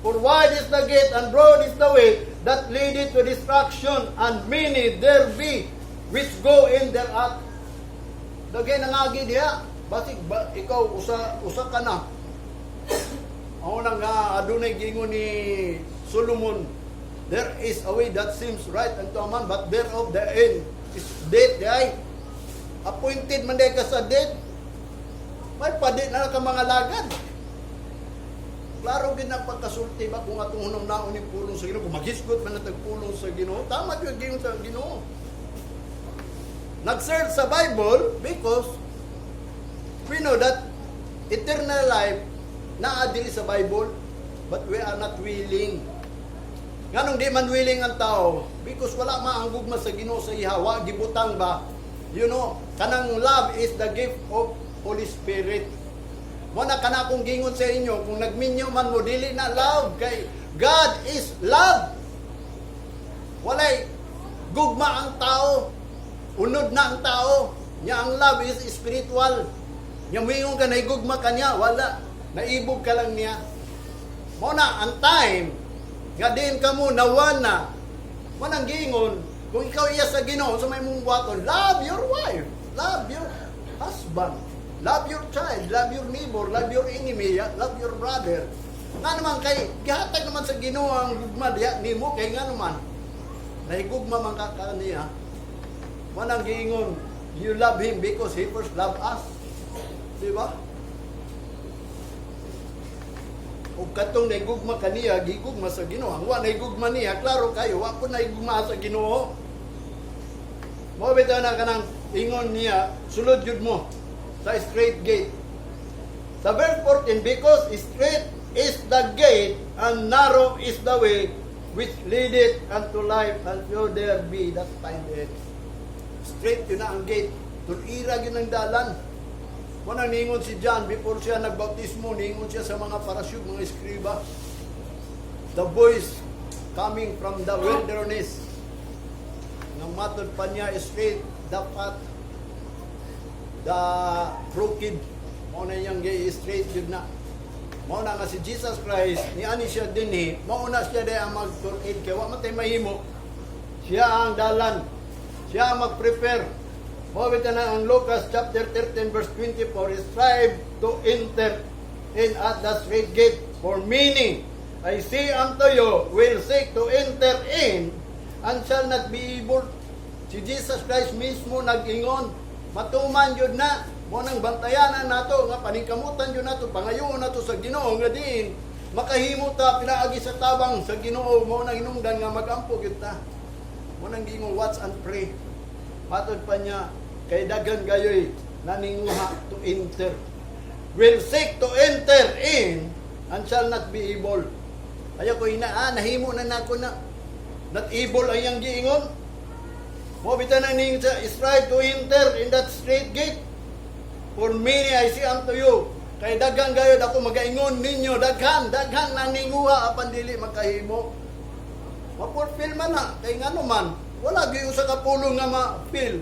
For wide is the gate and broad is the way that leadeth to destruction, and many there be which go in thereat." Daghay nangagi diha. Basig ba, ikaw usa usa ka na. Ako na nga adunay giingon ni Solomon, "There is a way that seems right unto a man, but thereof the end is death." Diay. Appointed man diay ka sa death. May padi na ka mga lagad. Klaro gid na pagkasulti ba kung atong hunong-naon ni pulong sa Ginoo, kung maghisgot man natag pulong sa Ginoo, tama gyud giingon sa Ginoo. Nag-search sa Bible because we know that eternal life naa diri sa Bible, but we are not willing. Nganong di man willing ang tao? Because wala man ang gugma sa Ginoo sa iha, wa gibutang ba? Kanang love is the gift of Holy Spirit. Mo na kana akong gingon sa inyo, kung nagminyo man mo, dili na love kay God is love. Walay gugma ang tao. Unod na ang tao. Nya ang love is spiritual. Nya moingon ka naigugma ka niya, wala. Naibog ka lang niya. Mo na ang time nga diin kamo nawan na. Mo nang giingon, kung ikaw iya sa Ginoo sa may mong buhaton, love your wife, love your husband, love your child, love your neighbor, love your enemy, love your brother. Nga naman kay gihatag naman sa Ginoo ang gugma diha nimo, kay nga naman nahigugma man ka kaniya. Mo nang giingon, you love him because he first loved us. Di ba? Ug katong nahigugma kaniya, gigugma sa Ginoo. Ang wa nahigugma niya, klaro kayo, wa po nahigugma sa Ginoo. Mao bitaw na kanang ingon niya, sulod jud mo sa strait gate. Sa verse 14, "Because strait is the gate and narrow is the way which leadeth unto life, and few there be that find it." Strait yun na ang gate. Tulira yun ang dalan. Mao ningon si John, before siya nagbautismo, ningon siya sa mga Pariseo, mga eskriba, "The voice coming from the wilderness." Nang matod pa niya, "Straight the path, the crooked." Mao na iyang straight yun na. Mao na nga si Jesus Christ, ni ani siya dinhi, mao na siya diay ang magturid kay wa man tay mahimo. Siya ang dalan. Siya ang mag-prepare. Mao bitaw na ang Lucas chapter 13 verse 24, "Strive to enter in at the strait gate, for many, I say unto you, will seek to enter in and shall not be able." Si Jesus Christ mismo nag-ingon, matuman yun na, mao nang bantayanan nato, nga paningkamutan yun nato, pangayoon nato sa Ginoo nga diin makahimo ta pinaagi sa tabang sa Ginoo. Mao nang hinungdan nga magampo gyud ta. Mao nang giingon, "Watch and pray." Matod pa niya, kay daghan gayoy naninguha to enter. Will seek to enter in and shall not be able. Ayaw ko ina, nahimo na nako na. Not able ang iyang giingon. Mo bitaw nang ning sa "Strive to enter in that strait gate. For many, I say unto you," kay daghan gayod ako magaingon ninyo, daghan, daghan naninguha apan dili makahimo. Ma-fulfill man na, kay ngano man, wala gyud usa ka pulong nga ma-fill.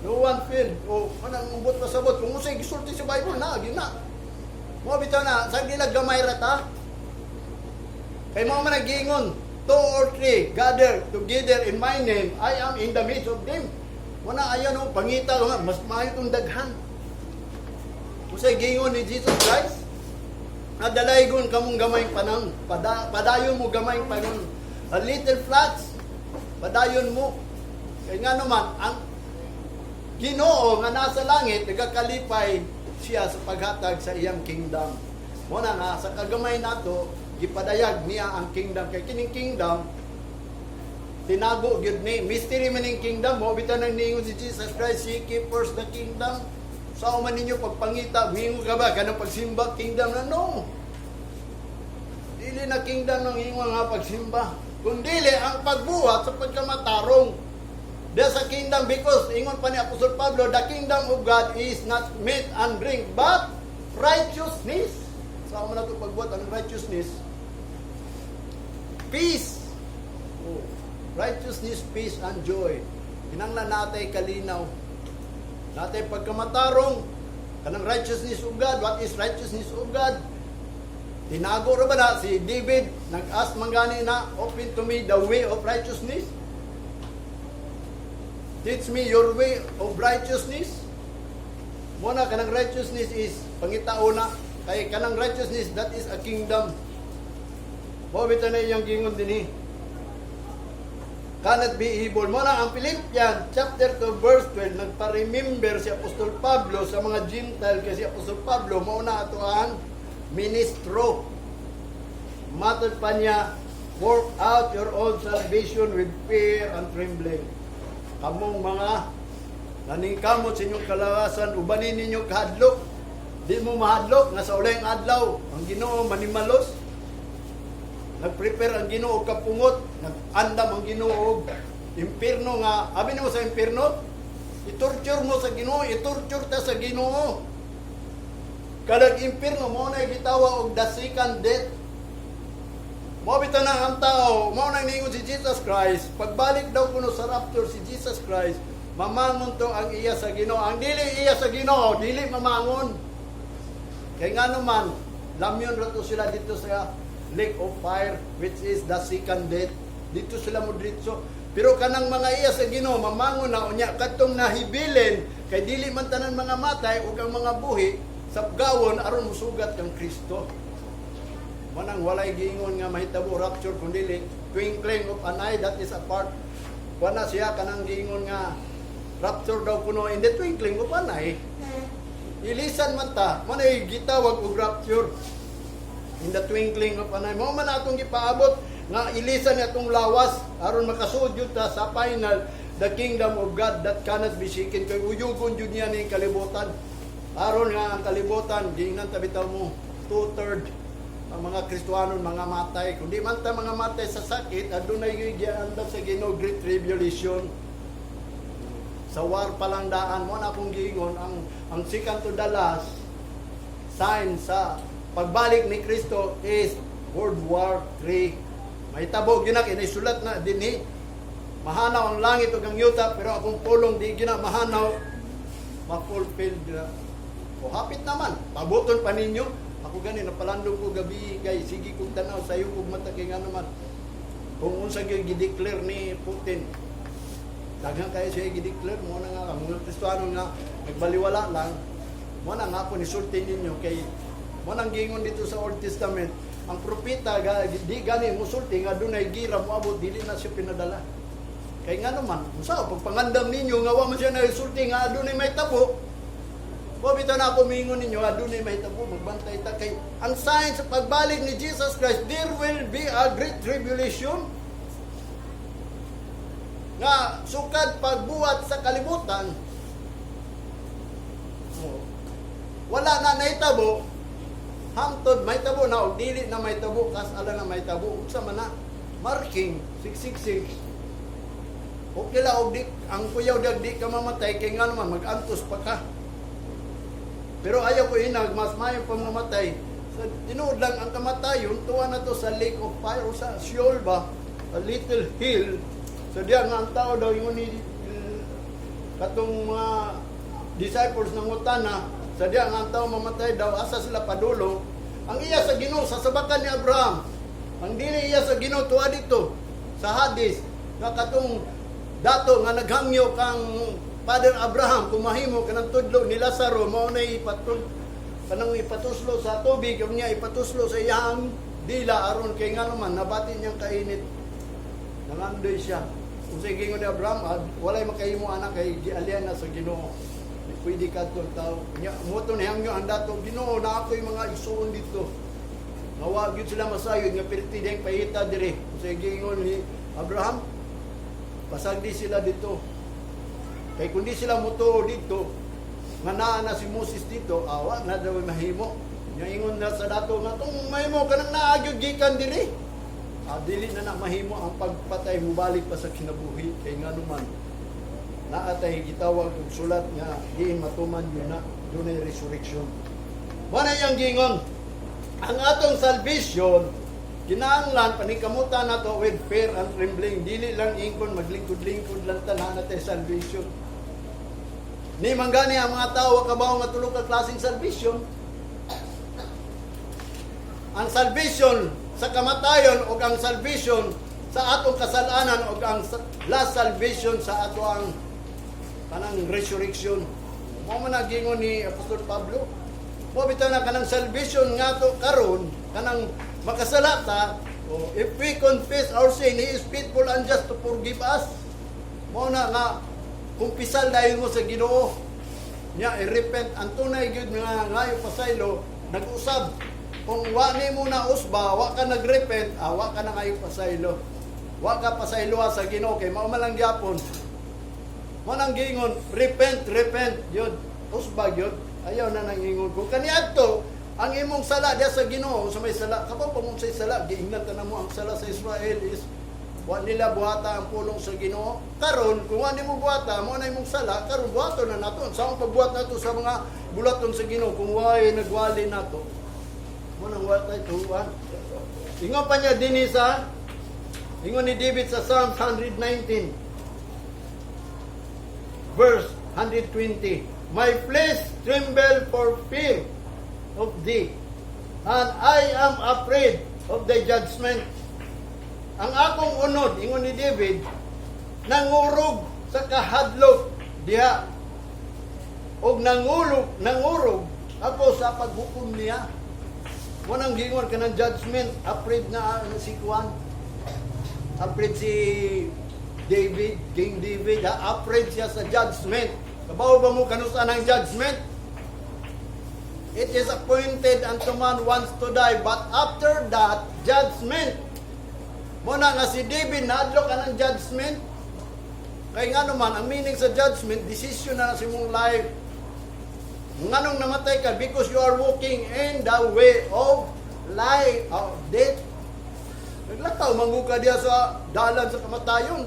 No one filled. O, anang umbot pasabot. Kung usay gisulti sa Bible na, gyud na. Mo bitaw na, sa gilag gamay ra ta. Kay mao man nag-giingon, "Two or three gather together in my name, I am in the midst of them." Wala ayan o, pangita nga, mas maayo tong daghan. Usay giingon ni Jesus Christ, "Nadalaygon kamong gamay panang, padayon mo gamay panon. A little flocks, padayon mo." Kay nga naman, ang Ginoo nga nasa langit, nagakalipay siya sa paghatag sa iyang kingdom. Mo na nga, sa kagamay nato, gipadayag niya ang kingdom. Kay kining kingdom, tinago gyud ni. Mystery man ning kingdom. Mo bitaw nang niingon si Jesus Christ, "Seek ye first the kingdom." Sa man ninyo pagpangita, mingon ka ba, kanang pagsimba, kingdom na? No. Dili na kingdom ng ingon nga pagsimba. Kung dili, ang pagbuhat sa pagkamatarong. There's a kingdom because, ingon pa ni Apostol Pablo, the kingdom of God is not meat and drink, but righteousness. Sa mo na ito pagbuhat ang righteousness? Peace. Oh, righteousness, peace, and joy. Kinanglan natay kalinaw. Natay pagkamatarong, kanang righteousness of God. What is righteousness of God? Tinago ra ba na si David, nag-ask man gani na, "Open to me the way of righteousness. Teach me your way of righteousness." Mo na kanang righteousness is pangitao na kay kanang righteousness, that is a kingdom. Mo bitaw na iyang gingon dinhi. Cannot be evil. Mo na ang Philippians chapter 2 verse 12, nagpa-remember si Apostol Pablo sa mga Gentile kasi Apostol Pablo mao na ato ang ministro. Matod pa niya, "Work out your own salvation with fear and trembling." Kamong mga naningkamot sa inyong kalawasan, ubanin ninyo kahadlok. Di mo mahadlok nga sa ulayng adlaw, ang Ginoo manimalos. Nagprepare ang Ginoo og kapungot, nag-andam ang Ginoo og impierno nga abi nimo sa impierno, itorture mo sa Ginoo, itorture ta sa Ginoo. Kadag impierno mo na gitawa og the second death. Mo bitaw na ang tao, mao nang ningon si Jesus Christ, pagbalik daw kuno sa rapture si Jesus Christ, mamangon to ang iya sa Ginoo. Ang dili iya sa Ginoo, dili mamangon. Kay nga naman, lamyon ra to sila dito sa lake of fire, which is the second death. Dito sila mo diretso. Pero kanang mga iya sa Ginoo mamangon na unya kadtong nahibilin kay dili man tanan mga matay ug ang mga buhi sa gawon aron musugat kang Kristo. Manang walay giingon nga mahitabo rapture kun dili twinkling of an eye, that is a part. Wala siya kanang giingon nga rapture daw kuno in the twinkling of an eye. Ilisan man ta, manay gitawag og rapture in the twinkling of an eye. Mao man atong gipaabot nga ilisan ni atong lawas aron makasud jud ta sa final, the kingdom of God that cannot be shaken, kay uyugon jud niya ning kalibutan. Aron nga ang kalibutan giingnan ta bitaw mo two-third ang mga Kristohanon mga matay. Kundi man ta mga matay sa sakit, adunay giandam sa Ginoo great tribulation. Sa war pa lang daan mo na akong giingon ang second to the last sign sa pagbalik ni Kristo is World War III. Mahitabo gyud na kay sulat na dinhi. Mahanaw ang langit ug ang yuta, pero akong pulong di gyud na mahanaw, ma-fulfill na. O hapit naman, pabuton pa ninyo. Ako gani napalandong ko gabi kay sige kog tanaw sayo kog mata kay nga naman kung unsa gyud gi-declare ni Putin. Daghan kayo siya gi-declare mo na nga ang mga Kristiyano nga nagbaliwala lang. Mo na nga ako nisulti ninyo kay mo nang giingon dito sa Old Testament, ang propeta ga, di gani musulti nga dunay gira moabot, dili na siya pinadala. Kay nga naman, unsa pagpangandam ninyo nga wa man siya naisulti nga adunay mahitabo? Wa bitaw na ako miingon ninyo adunay mahitabo, magbantay ta kay ang sign sa pagbalik ni Jesus Christ, there will be a great tribulation nga sukad pagbuhat sa kalibutan, oh, wala na nahitabo hangtod mahitabo na og dili na mahitabo kas ala na mahitabo. Unsa man na marking 666? Okay la og di ang kuyaw dag di ka mamatay kay nga naman mag-antos pa ka, pero ayaw ko inag mas mayo pa mamatay sa tinuod lang. Ang kamatayon tuwa na to sa lake of fire o sa Sheol ba, a little hill. So diya nga ang tao daw, ingon ni katong mga disciples ng utana, sa diya nga ang tao mamatay daw, asa sila padulong? Ang iya sa Ginoo sa sabakan ni Abraham. Ang dili iya sa Ginoo tuwa dito sa Hades, nga katong dato nga naghangyo kang Father Abraham kung mahimo kanang tudlo ni Lazaro mao na ipatul kanang ipatuslo sa tubig niya, ipatuslo sa iyang dila aron kay nga naman nabati niyang kainit, nangandoy siya. Kung sa gingon ni Abraham, ah, walay makahimo anak kay gialyan na sa Ginoo. Di pwede ka to tao. Nya mo to nihangyo ang dato, "Ginoo, na ako'y mga igsuon dito. Nga wa gyud sila masayod nga perti diyang pahita diri." Kung sa gingon ni Abraham, "Pasagdi sila dito. Kay kung di sila mutuo dito, nga naa na si Moses dito, awa na daw mahimo." Nya ingon na sa dato nga kung mahimo kanang naa gyud gikan diri. Ah, dili na na mahimo ang pagpatay, mubalik pa sa kinabuhi kay nga naman Naa tay gitawag og sulat nga diin matuman yun na dunay resurrection. Mao na iyang giingon. Ang atong salvation kinahanglan paningkamutan nato with fear and trembling. Dili lang ingkon maglingkod-lingkod lang tanan natay salvation. Ni manggani ang mga tao wa kabaw nga tulo ka klaseng salvation. Ang salvation sa kamatayon o ang salvation sa atong kasalanan o ang last salvation sa ato ang kanang resurrection. Mao man na giingon ni Apostol Pablo. Mao bitaw na kanang salvation nga to karon, kanang makasala ta, oh, if we confess our sin, He is faithful and just to forgive us. Mao na nga kumpisal dayon mo sa Ginoo. Nya i-repent ang tunay gyud nga ngayo pasaylo, nag-usab. Kung wa nimo na usba, wa ka nag-repent, wa ka na ngayo pasaylo. Wa ka pasaylo sa Ginoo kay mao man lang gyapon. Mao nang giingon, "Repent, repent," yun. Usba yun. Ayaw na nang ingon. Kung kaniadto, ang imong sala diya sa Ginoo, sa may sala, kabaw pa mong sa sala, giingnan ta mo ang sala sa Israel is wa nila buhata ang pulong sa Ginoo. Karon, kung wa nimo buhata, mo na imong sala, karon buhaton na nato. Sa akong pagbuhat nato sa mga bulaton sa Ginoo, kung waay nagwali nato, mo nang wa tay tuwan. Ingon pa niya dinhi sa ingon ni David sa Psalms 119 verse 120, "My flesh tremble for fear of thee, and I am afraid of thy judgment." Ang akong unod, ingon ni David, nangurog sa kahadlok diha. Og nangurog ako sa paghukom niya. Mo nang giingon kanang judgment, afraid na ang si Juan. Afraid si David, King David, ha? Afraid siya sa judgment. Kabaw ba mo kanusa ng judgment? It is appointed unto man once to die, but after that, judgment. Mo na nga si David naadlok ang judgment. Kay nga naman, ang meaning sa judgment, decision na sa imong life. Nganong namatay ka? Because you are walking in the way of life, of death. Naglakaw, mangu ka diya sa dalan sa kamatayon.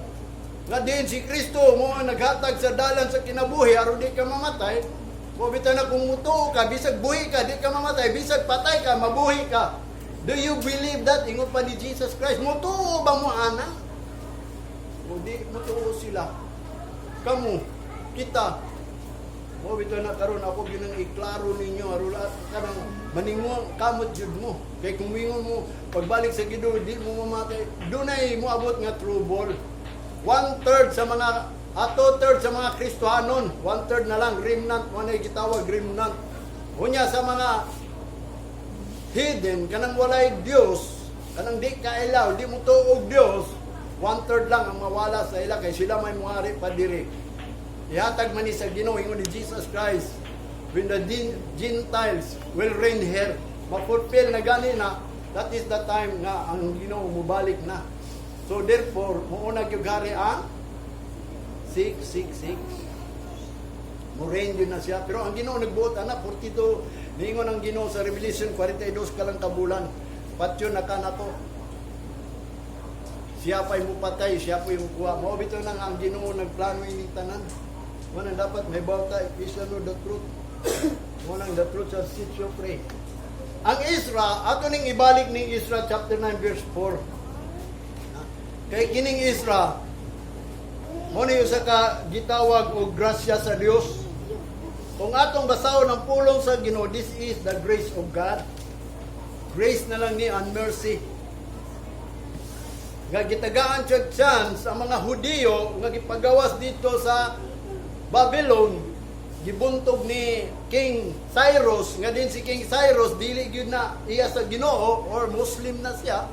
Nga din si Kristo mo ang naghatag sa dalan sa kinabuhi, aron di ka mamatay. Mo bitaw na kung mutuo ka, bisag buhi ka, di ka mamatay, bisag patay ka, mabuhi ka. Do you believe that? Ingon pa ni Jesus Christ, mutuo ba mo ana? O di mutuo sila. Kamu, kita, mo bitaw na karon ako gyud ang iklaro ninyo aron kanang maninguang kamot jud mo. Kay kung mingon mo pagbalik sa Ginoo di mo mamatay, dunay moabot nga trouble. One third sa mga 2/3 sa mga Kristohanon, one third na lang remnant, mo na gitawag remnant. Unya sa mga heathen, kanang walay Dios, kanang di kailaw, di mo tuog Dios, one third lang ang mawala sa ila kay sila may muari pa diri. Ihatag man ni sa Ginoo, ingon ni Jesus Christ, when the Gentiles will reign here, ma-fulfill na gani na, that is the time nga ang Ginoo mubalik na. So therefore, muuna gyud hari ang 666. Mo reign yun na siya. Pero ang Ginoo nagbuot ana 42, niingon ang Ginoo sa Revelation, 42 ka lang kabulan. Patyon na ka nako. Siya pa'y mupatay, siya pa'y mukuha. Mao bitaw nang ang Ginoo nagplano ini tanan. Mo nang dapat may bawta, if you shall know the truth. Mo nang the truth shall set you free. Ang Ezra, ato ning ibalik ning Ezra chapter 9 verse 4. Kay kining Ezra, mo ni usa ka gitawag og grasya sa Dios. Kung atong basahon ang pulong sa Ginoo, this is the grace of God. Grace na lang ni and mercy. Nga gitagaan siya chance ang mga Hudiyo nga gipagawas dito sa Babylon, gibuntog ni King Cyrus, nga din si King Cyrus dili gyud na iya sa Ginoo or Muslim na siya.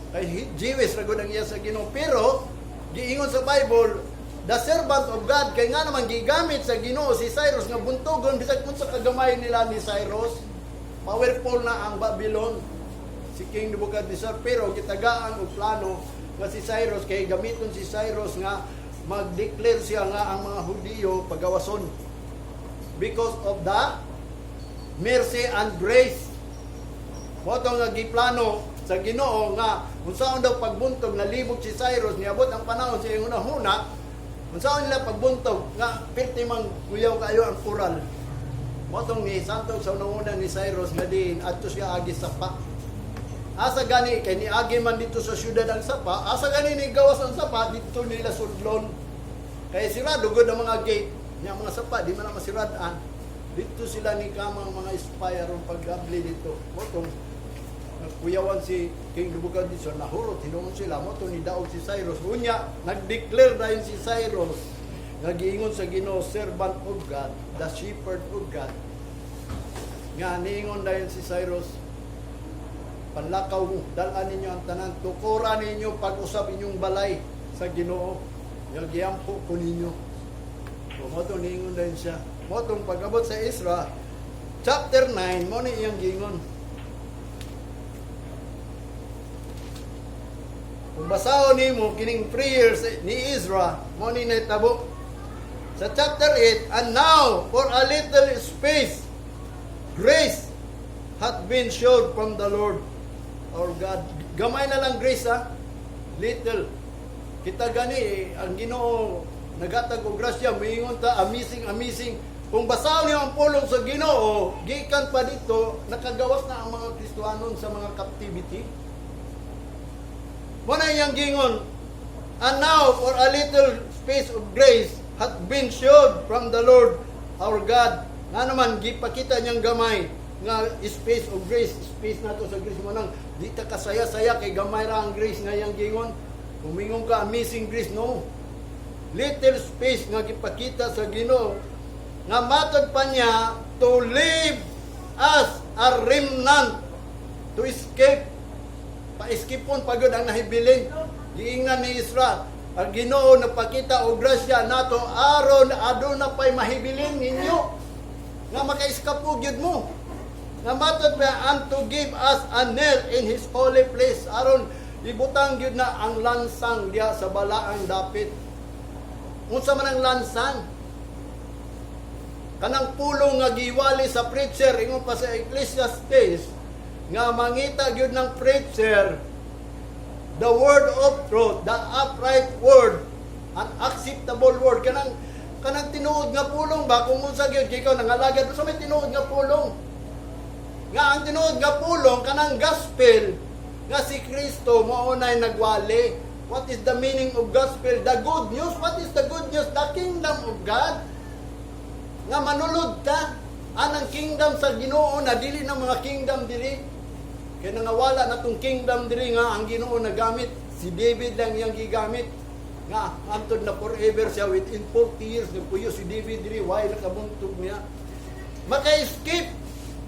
Kay Jewish ra gud ang iya sa Ginoo, pero giingon sa Bible, the servant of God, kay nga naman gigamit sa Ginoo si Cyrus nga buntogon bisag unsa kagamay nila ni Cyrus. Powerful na ang Babylon, si King Nebuchadnezzar, pero gitagaan og plano nga si Cyrus, kay gamiton si Cyrus nga mag-declare siya nga ang mga Hudiyo pagawason because of the mercy and grace. Mo to nga giplano sa Ginoo nga unsaon daw pagbuntog, nalibog si Cyrus, niabot ang panahon sa iyang hunahuna. Unsaon nila pagbuntog nga pirti mang kuyaw kayo ang kural. Mao tong ni santog sa una ni Cyrus nga diin adto siya agi sapa. Asa gani kay niagi man dito sa syudad ang sapa, asa gani ni gawas ang sapa dito nila sudlon. Kay sirado gud ang mga gate, nya mga sapa di man na masirad-an. Dito sila ni kamang mga spy aron paggabli dito. Mao tong nagkuyawan si King Nebuchadnezzar, nahurot hinuon sila mo to ni daog si Cyrus. Unya nagdeclare dayon si Cyrus nga giingon sa Ginoo, servant of God, the shepherd of God, nga niingon dayon si Cyrus, "Panlakaw mo, dalan ninyo ang tanan, tukura ninyo pag-usap inyong balay sa Ginoo nga giampo ko ninyo." So mo to niingon dayon siya. Mo tong pag-abot sa Ezra chapter 9, mo ni iyang giingon. Kung basahon nimo kining prayers ni Ezra, mo ni nahitabo. Sa chapter 8, "And now, for a little space, grace hath been showed from the Lord our God." Gamay na lang grace ha. Little. Kita gani, eh, ang Ginoo nagatag og grasya, moingon ta, "Amazing, amazing." Kung basahon niyo ang pulong sa Ginoo, gikan pa dito, nakagawas na ang mga Kristohanon sa mga captivity. Mo na iyang gingon, "And now for a little space of grace hath been showed from the Lord our God." Nga naman, gipakita niyang gamay nga space of grace, space nato sa grace mo nang di ta kasaya-saya kay gamay ra ang grace nga iyang gingon. Kumingon ka, "Amazing grace," no. Little space nga gipakita sa Ginoo nga matod pa niya, "to leave us a remnant to escape." Pa-escapon pagod ang nahibilin. Giingnan ni Ezra, ang Ginoo nagpakita og grasya nato aron aduna pay mahibilin ninyo nga maka-escape gyud mo. Nga matod pa, "and to give us a nail in His holy place," aron ibutang gyud na ang lansang diha sa balaang dapit. Unsa man ang lansang? Kanang pulong nga giwali sa preacher, ingon pa sa Ecclesiastes, nga mangita gyud ng preacher the word of truth, the upright word, an acceptable word, kanang tinuod nga pulong ba, kung unsa gyud kay ikaw nangalagad sa may tinuod nga pulong. Nga ang tinuod nga pulong kanang gospel nga si Kristo mao nay nagwali. What is the meaning of gospel? The good news. What is the good news? The kingdom of God. Nga manulod ka anang kingdom sa Ginoo na dili ng mga kingdom diri. Kay nangawala na tong kingdom diri nga ang Ginoo nagamit, si David lang iyang gigamit. Nga antod na forever siya, within 40 years nagpuyo si David diri, why nakabuntog niya. Maka-escape,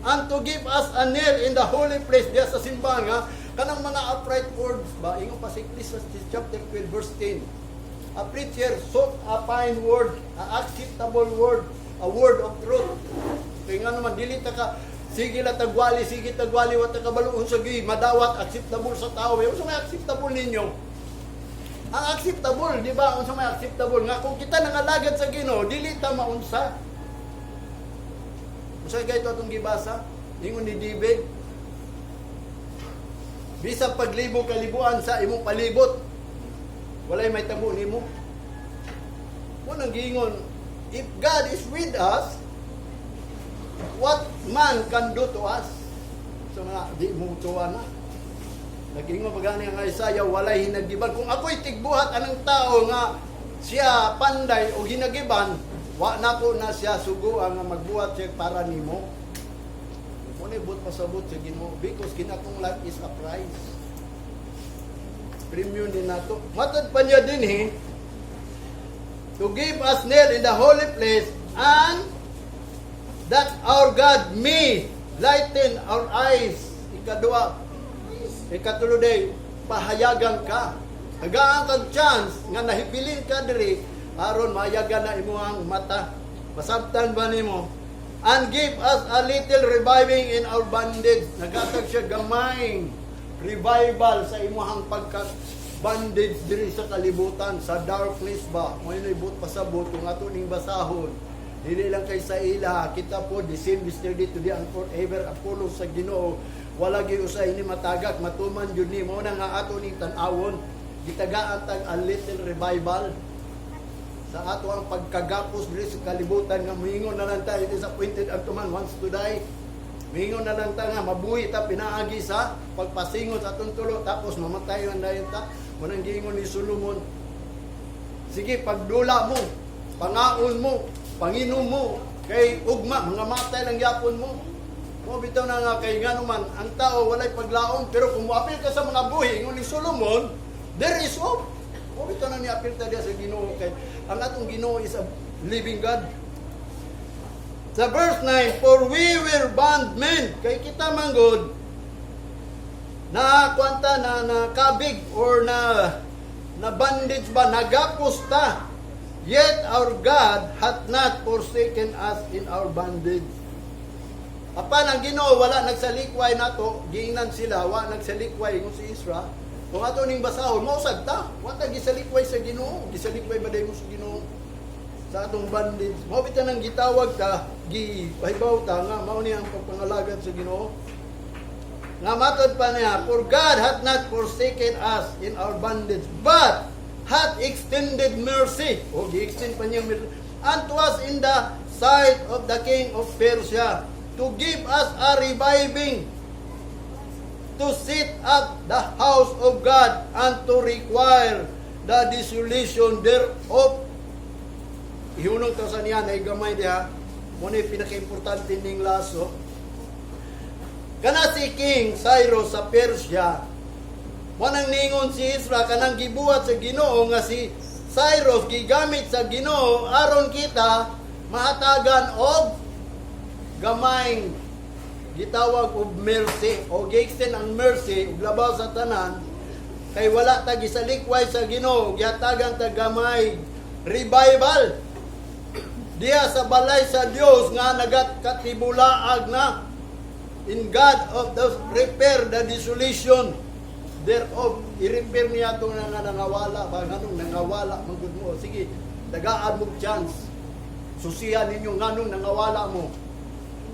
"and to give us a nail in the holy place," diya sa simbahan nga kanang mga upright words ba, ingon pa sa Ecclesiastes chapter 12 verse 10. A preacher sought a fine word, a acceptable word, a word of truth. Kaya nga naman, dili ta ka, sige la tagwali, sige tagwali, wa ta kabalo unsa gyud madawat acceptable sa tao. Unsa may acceptable ninyo? Ang acceptable, di ba? Unsa may acceptable nga kung kita nangalagad sa Ginoo, dili ta maunsa. Unsa kay ito atong gibasa? Ingon ni David, bisan paglibo kalibuan sa imong palibot, walay may tabo nimo. Mo nang giingon, if God is with us, what man can do to us? So nga, di mo tuwa na. Nag-ingon pa gani ang Isaiah, walay hinagiban. Kung ako'y tigbuhat anang tao nga siya panday o hinagiban, wa na ko na siya suguan nga magbuhat siya para nimo. Mo ni buot pasabot sa Ginoo because kinatong life is a price. Premium din nato. Matod pa niya din eh, "to give us nail in the holy place and that our God may lighten our eyes." Ikadua, ikatulo day, pahayagan ka. Tagaan kag chance nga nahibilin ka diri aron mahayagan na imong mata. Masabtan ba nimo? "And give us a little reviving in our bondage." Nagatag siya gamay revival sa imuhang pagka bondage diri sa kalibutan, sa darkness ba. Mo ni buot pasabot kung ato ning basahon. Dili lang kay sa ila, kita po the same yesterday, today and forever, ang pulong sa Ginoo. Wala gyud usay ni matagak, matuman jud ni mo na nga ato ning tan-awon. Gitagaan tag a little revival. Sa ato ang pagkagapos diri sa kalibutan nga moingon na lang ta, "It is appointed unto man once to die." Moingon na lang ta nga mabuhi ta pinaagi sa pagpasingot sa atong tulo, tapos mamatay man dayon ta. Mao nang giingon ni Solomon, sige, pagdula mo, pangaon mo, panginom mo, kay ugma, mga matay lang yapon mo. Mo bitaw na nga kay ngano man, ang tao walay paglaom, pero kung moapil ka sa mga buhi, ingon ni Solomon, there is hope. Mo bitaw na niapil ta diya sa Ginoo kay ang atong Ginoo is a living God. Sa verse 9, "For we were bondmen," kay kita manggod, na kwanta na nakabig or na na bandage ba, nagapos ta. "Yet our God hath not forsaken us in our bondage." Apan ang Ginoo wala nagsalikway nato, giingnan sila wa nagsalikway, ingon si Ezra. Kung ato ning basahon, mausag ta, wa ta gisalikway sa Ginoo, gisalikway ba mo sa Ginoo sa atong bondage? Mao bitaw nang gitawag ta, gi pahibaw ta nga mao ni ang pagpangalagad sa Ginoo. Nga matod pa niya, "For God hath not forsaken us in our bondage, but hath extended mercy." O, gi-extend pa niya mercy. "Unto us in the sight of the king of Persia, to give us a reviving, to set up the house of God, and to require the desolation thereof." Ihunong ta sa niya, na gamay diha. Mao na pinaka-importante ning laso. Kana si King Cyrus sa Persia, wanang ningon si Ezra kanang gibuhat sa Ginoo nga si Cyrus gigamit sa Ginoo aron kita mahatagan og gamayng gitawag og mercy o gi-extend ang mercy ug labaw sa tanan kay wala ta gisalikway sa Ginoo, gihatagan ta gamay revival diha sa balay sa Dios nga nagat katibulaag na in God of the repair the desolation thereof. I-repair niya itong nga nangawala ba. Nganong nangawala man gud mo? Sige, tagaan mo chance, susihan ninyo nganong nangawala mo.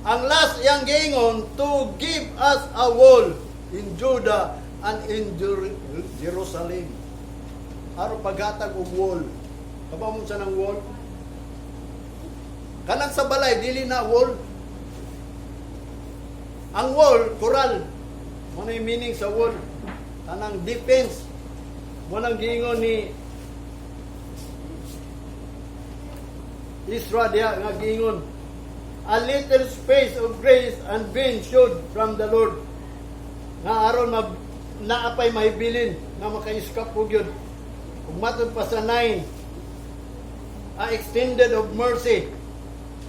Ang last yang giingon, "To give us a wall in Judah and in Jerusalem," aron paghatag og wall. Kabaw mo sa nang wall? Kanang sa balay, dili na wall. Ang wall, coral. Mao na yung meaning sa wall, kanang defense. Mao nang giingon ni Ezra diha nga giingon, "A little space of grace and been showed from the Lord," nga aron mag naapay mahibilin nga maka-escape po gyud. Ug matod pa sa 9, "A extended of mercy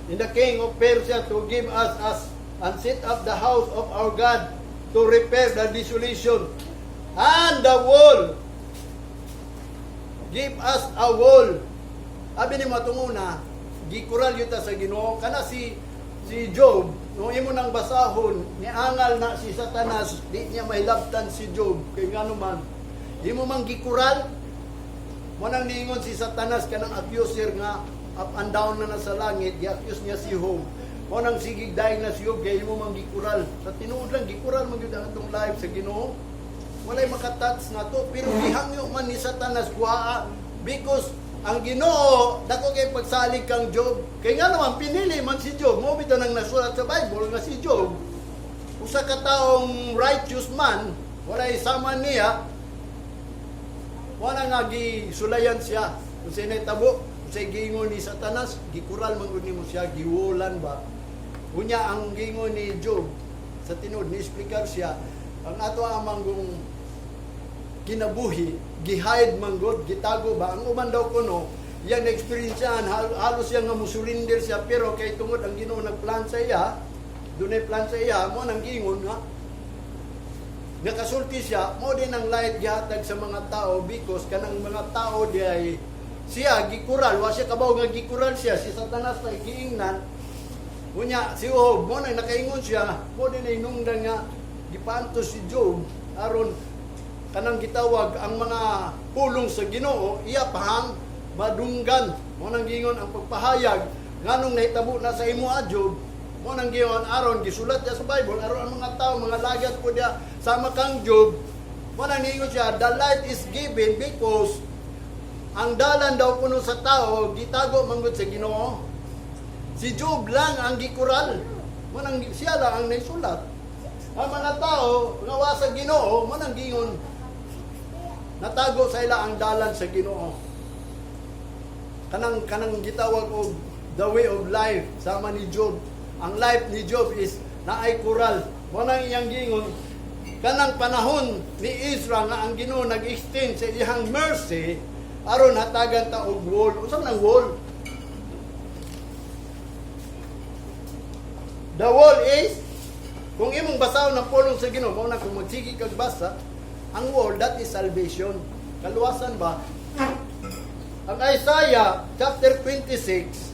in the king of Persia to give us and set up the house of our God, to repair the desolation and the wall." Give us a wall. Abi ni matunguna, gikural yuta sa Ginoo. Kana si Job, no imo nang basahon, niangal na si Satanas, di niya mahilabtan si Job kay ngano man imo mang gikural. Mo nang niingon si Satanas, kanang accuser nga up and down na na sa langit, gi-accuse niya si Job. Mo nang sige daig na si Job kay imo mang gikural. Sa tinuod lang, gikural man gyud ang atong life sa Ginoo. Walay makatouch na to, pero gihangyo man ni Satanas kuhaa because ang Ginoo dako kay pagsalig kang Job. Kay nga naman pinili man si Job. Mo bitaw nang nasulat sa Bible nga si Job usa ka taong righteous man, walay sama niya. Wala nga gisulayan siya. Kung sa'y nahitabo, kung sa'y giingon ni Satanas, gikural man gud nimo siya, giwulan ba. Unya ang giingon ni Job, sa tinuod, ni-explicar siya, ang ato amang kinabuhi, gi-hide man gud, gitago ba, ang uban daw kuno, yan experience yan, halos siya nga musurrender siya, pero kay tungod ang Ginoo nagplan sa iya, dunay plan sa iya, mo nang giingon nga, nakasulti siya, mo din ang light gihatag sa mga tao because kanang mga tao di ay siya gikural, wa siya kabaw nga gikural siya, si Satanas na giingnan. Unya, si Job, mo na nakaingon siya, mo din ay nungdan nga gipaantos si Job aron kanang gitawag ang mga pulong sa Ginoo iya pahang madunggan. Mo nang giingon ang pagpahayag nganong nahitabo na sa imo, a Job. Mo nang giingon aron gisulat niya sa Bible aron ang mga tao mga lagat po diya sama kang Job. Mo nang niingon siya, "The light is given because Ang dalan daw kuno sa tao gitago manggod sa Ginoo. Si Job lang ang gikural. Mao nang siya lang ang naisulat. Ang mga tao nga wa sa Ginoo, mao nang giingon natago sa ila ang dalan sa Ginoo. Kanang gitawag og the way of life sama ni Job. Ang life ni Job is naay kural. Mao nang iyang giingon kanang panahon ni Ezra nga ang Ginoo nag-extend sa iyang mercy aron hatagan ta og wall. Unsa man ang wall? The wall is, kung imong basahon ang pulong sa Ginoo, mao na kung magsige kag basa, ang wall, that is salvation. Kaluwasan ba? Ang Isaiah chapter 26.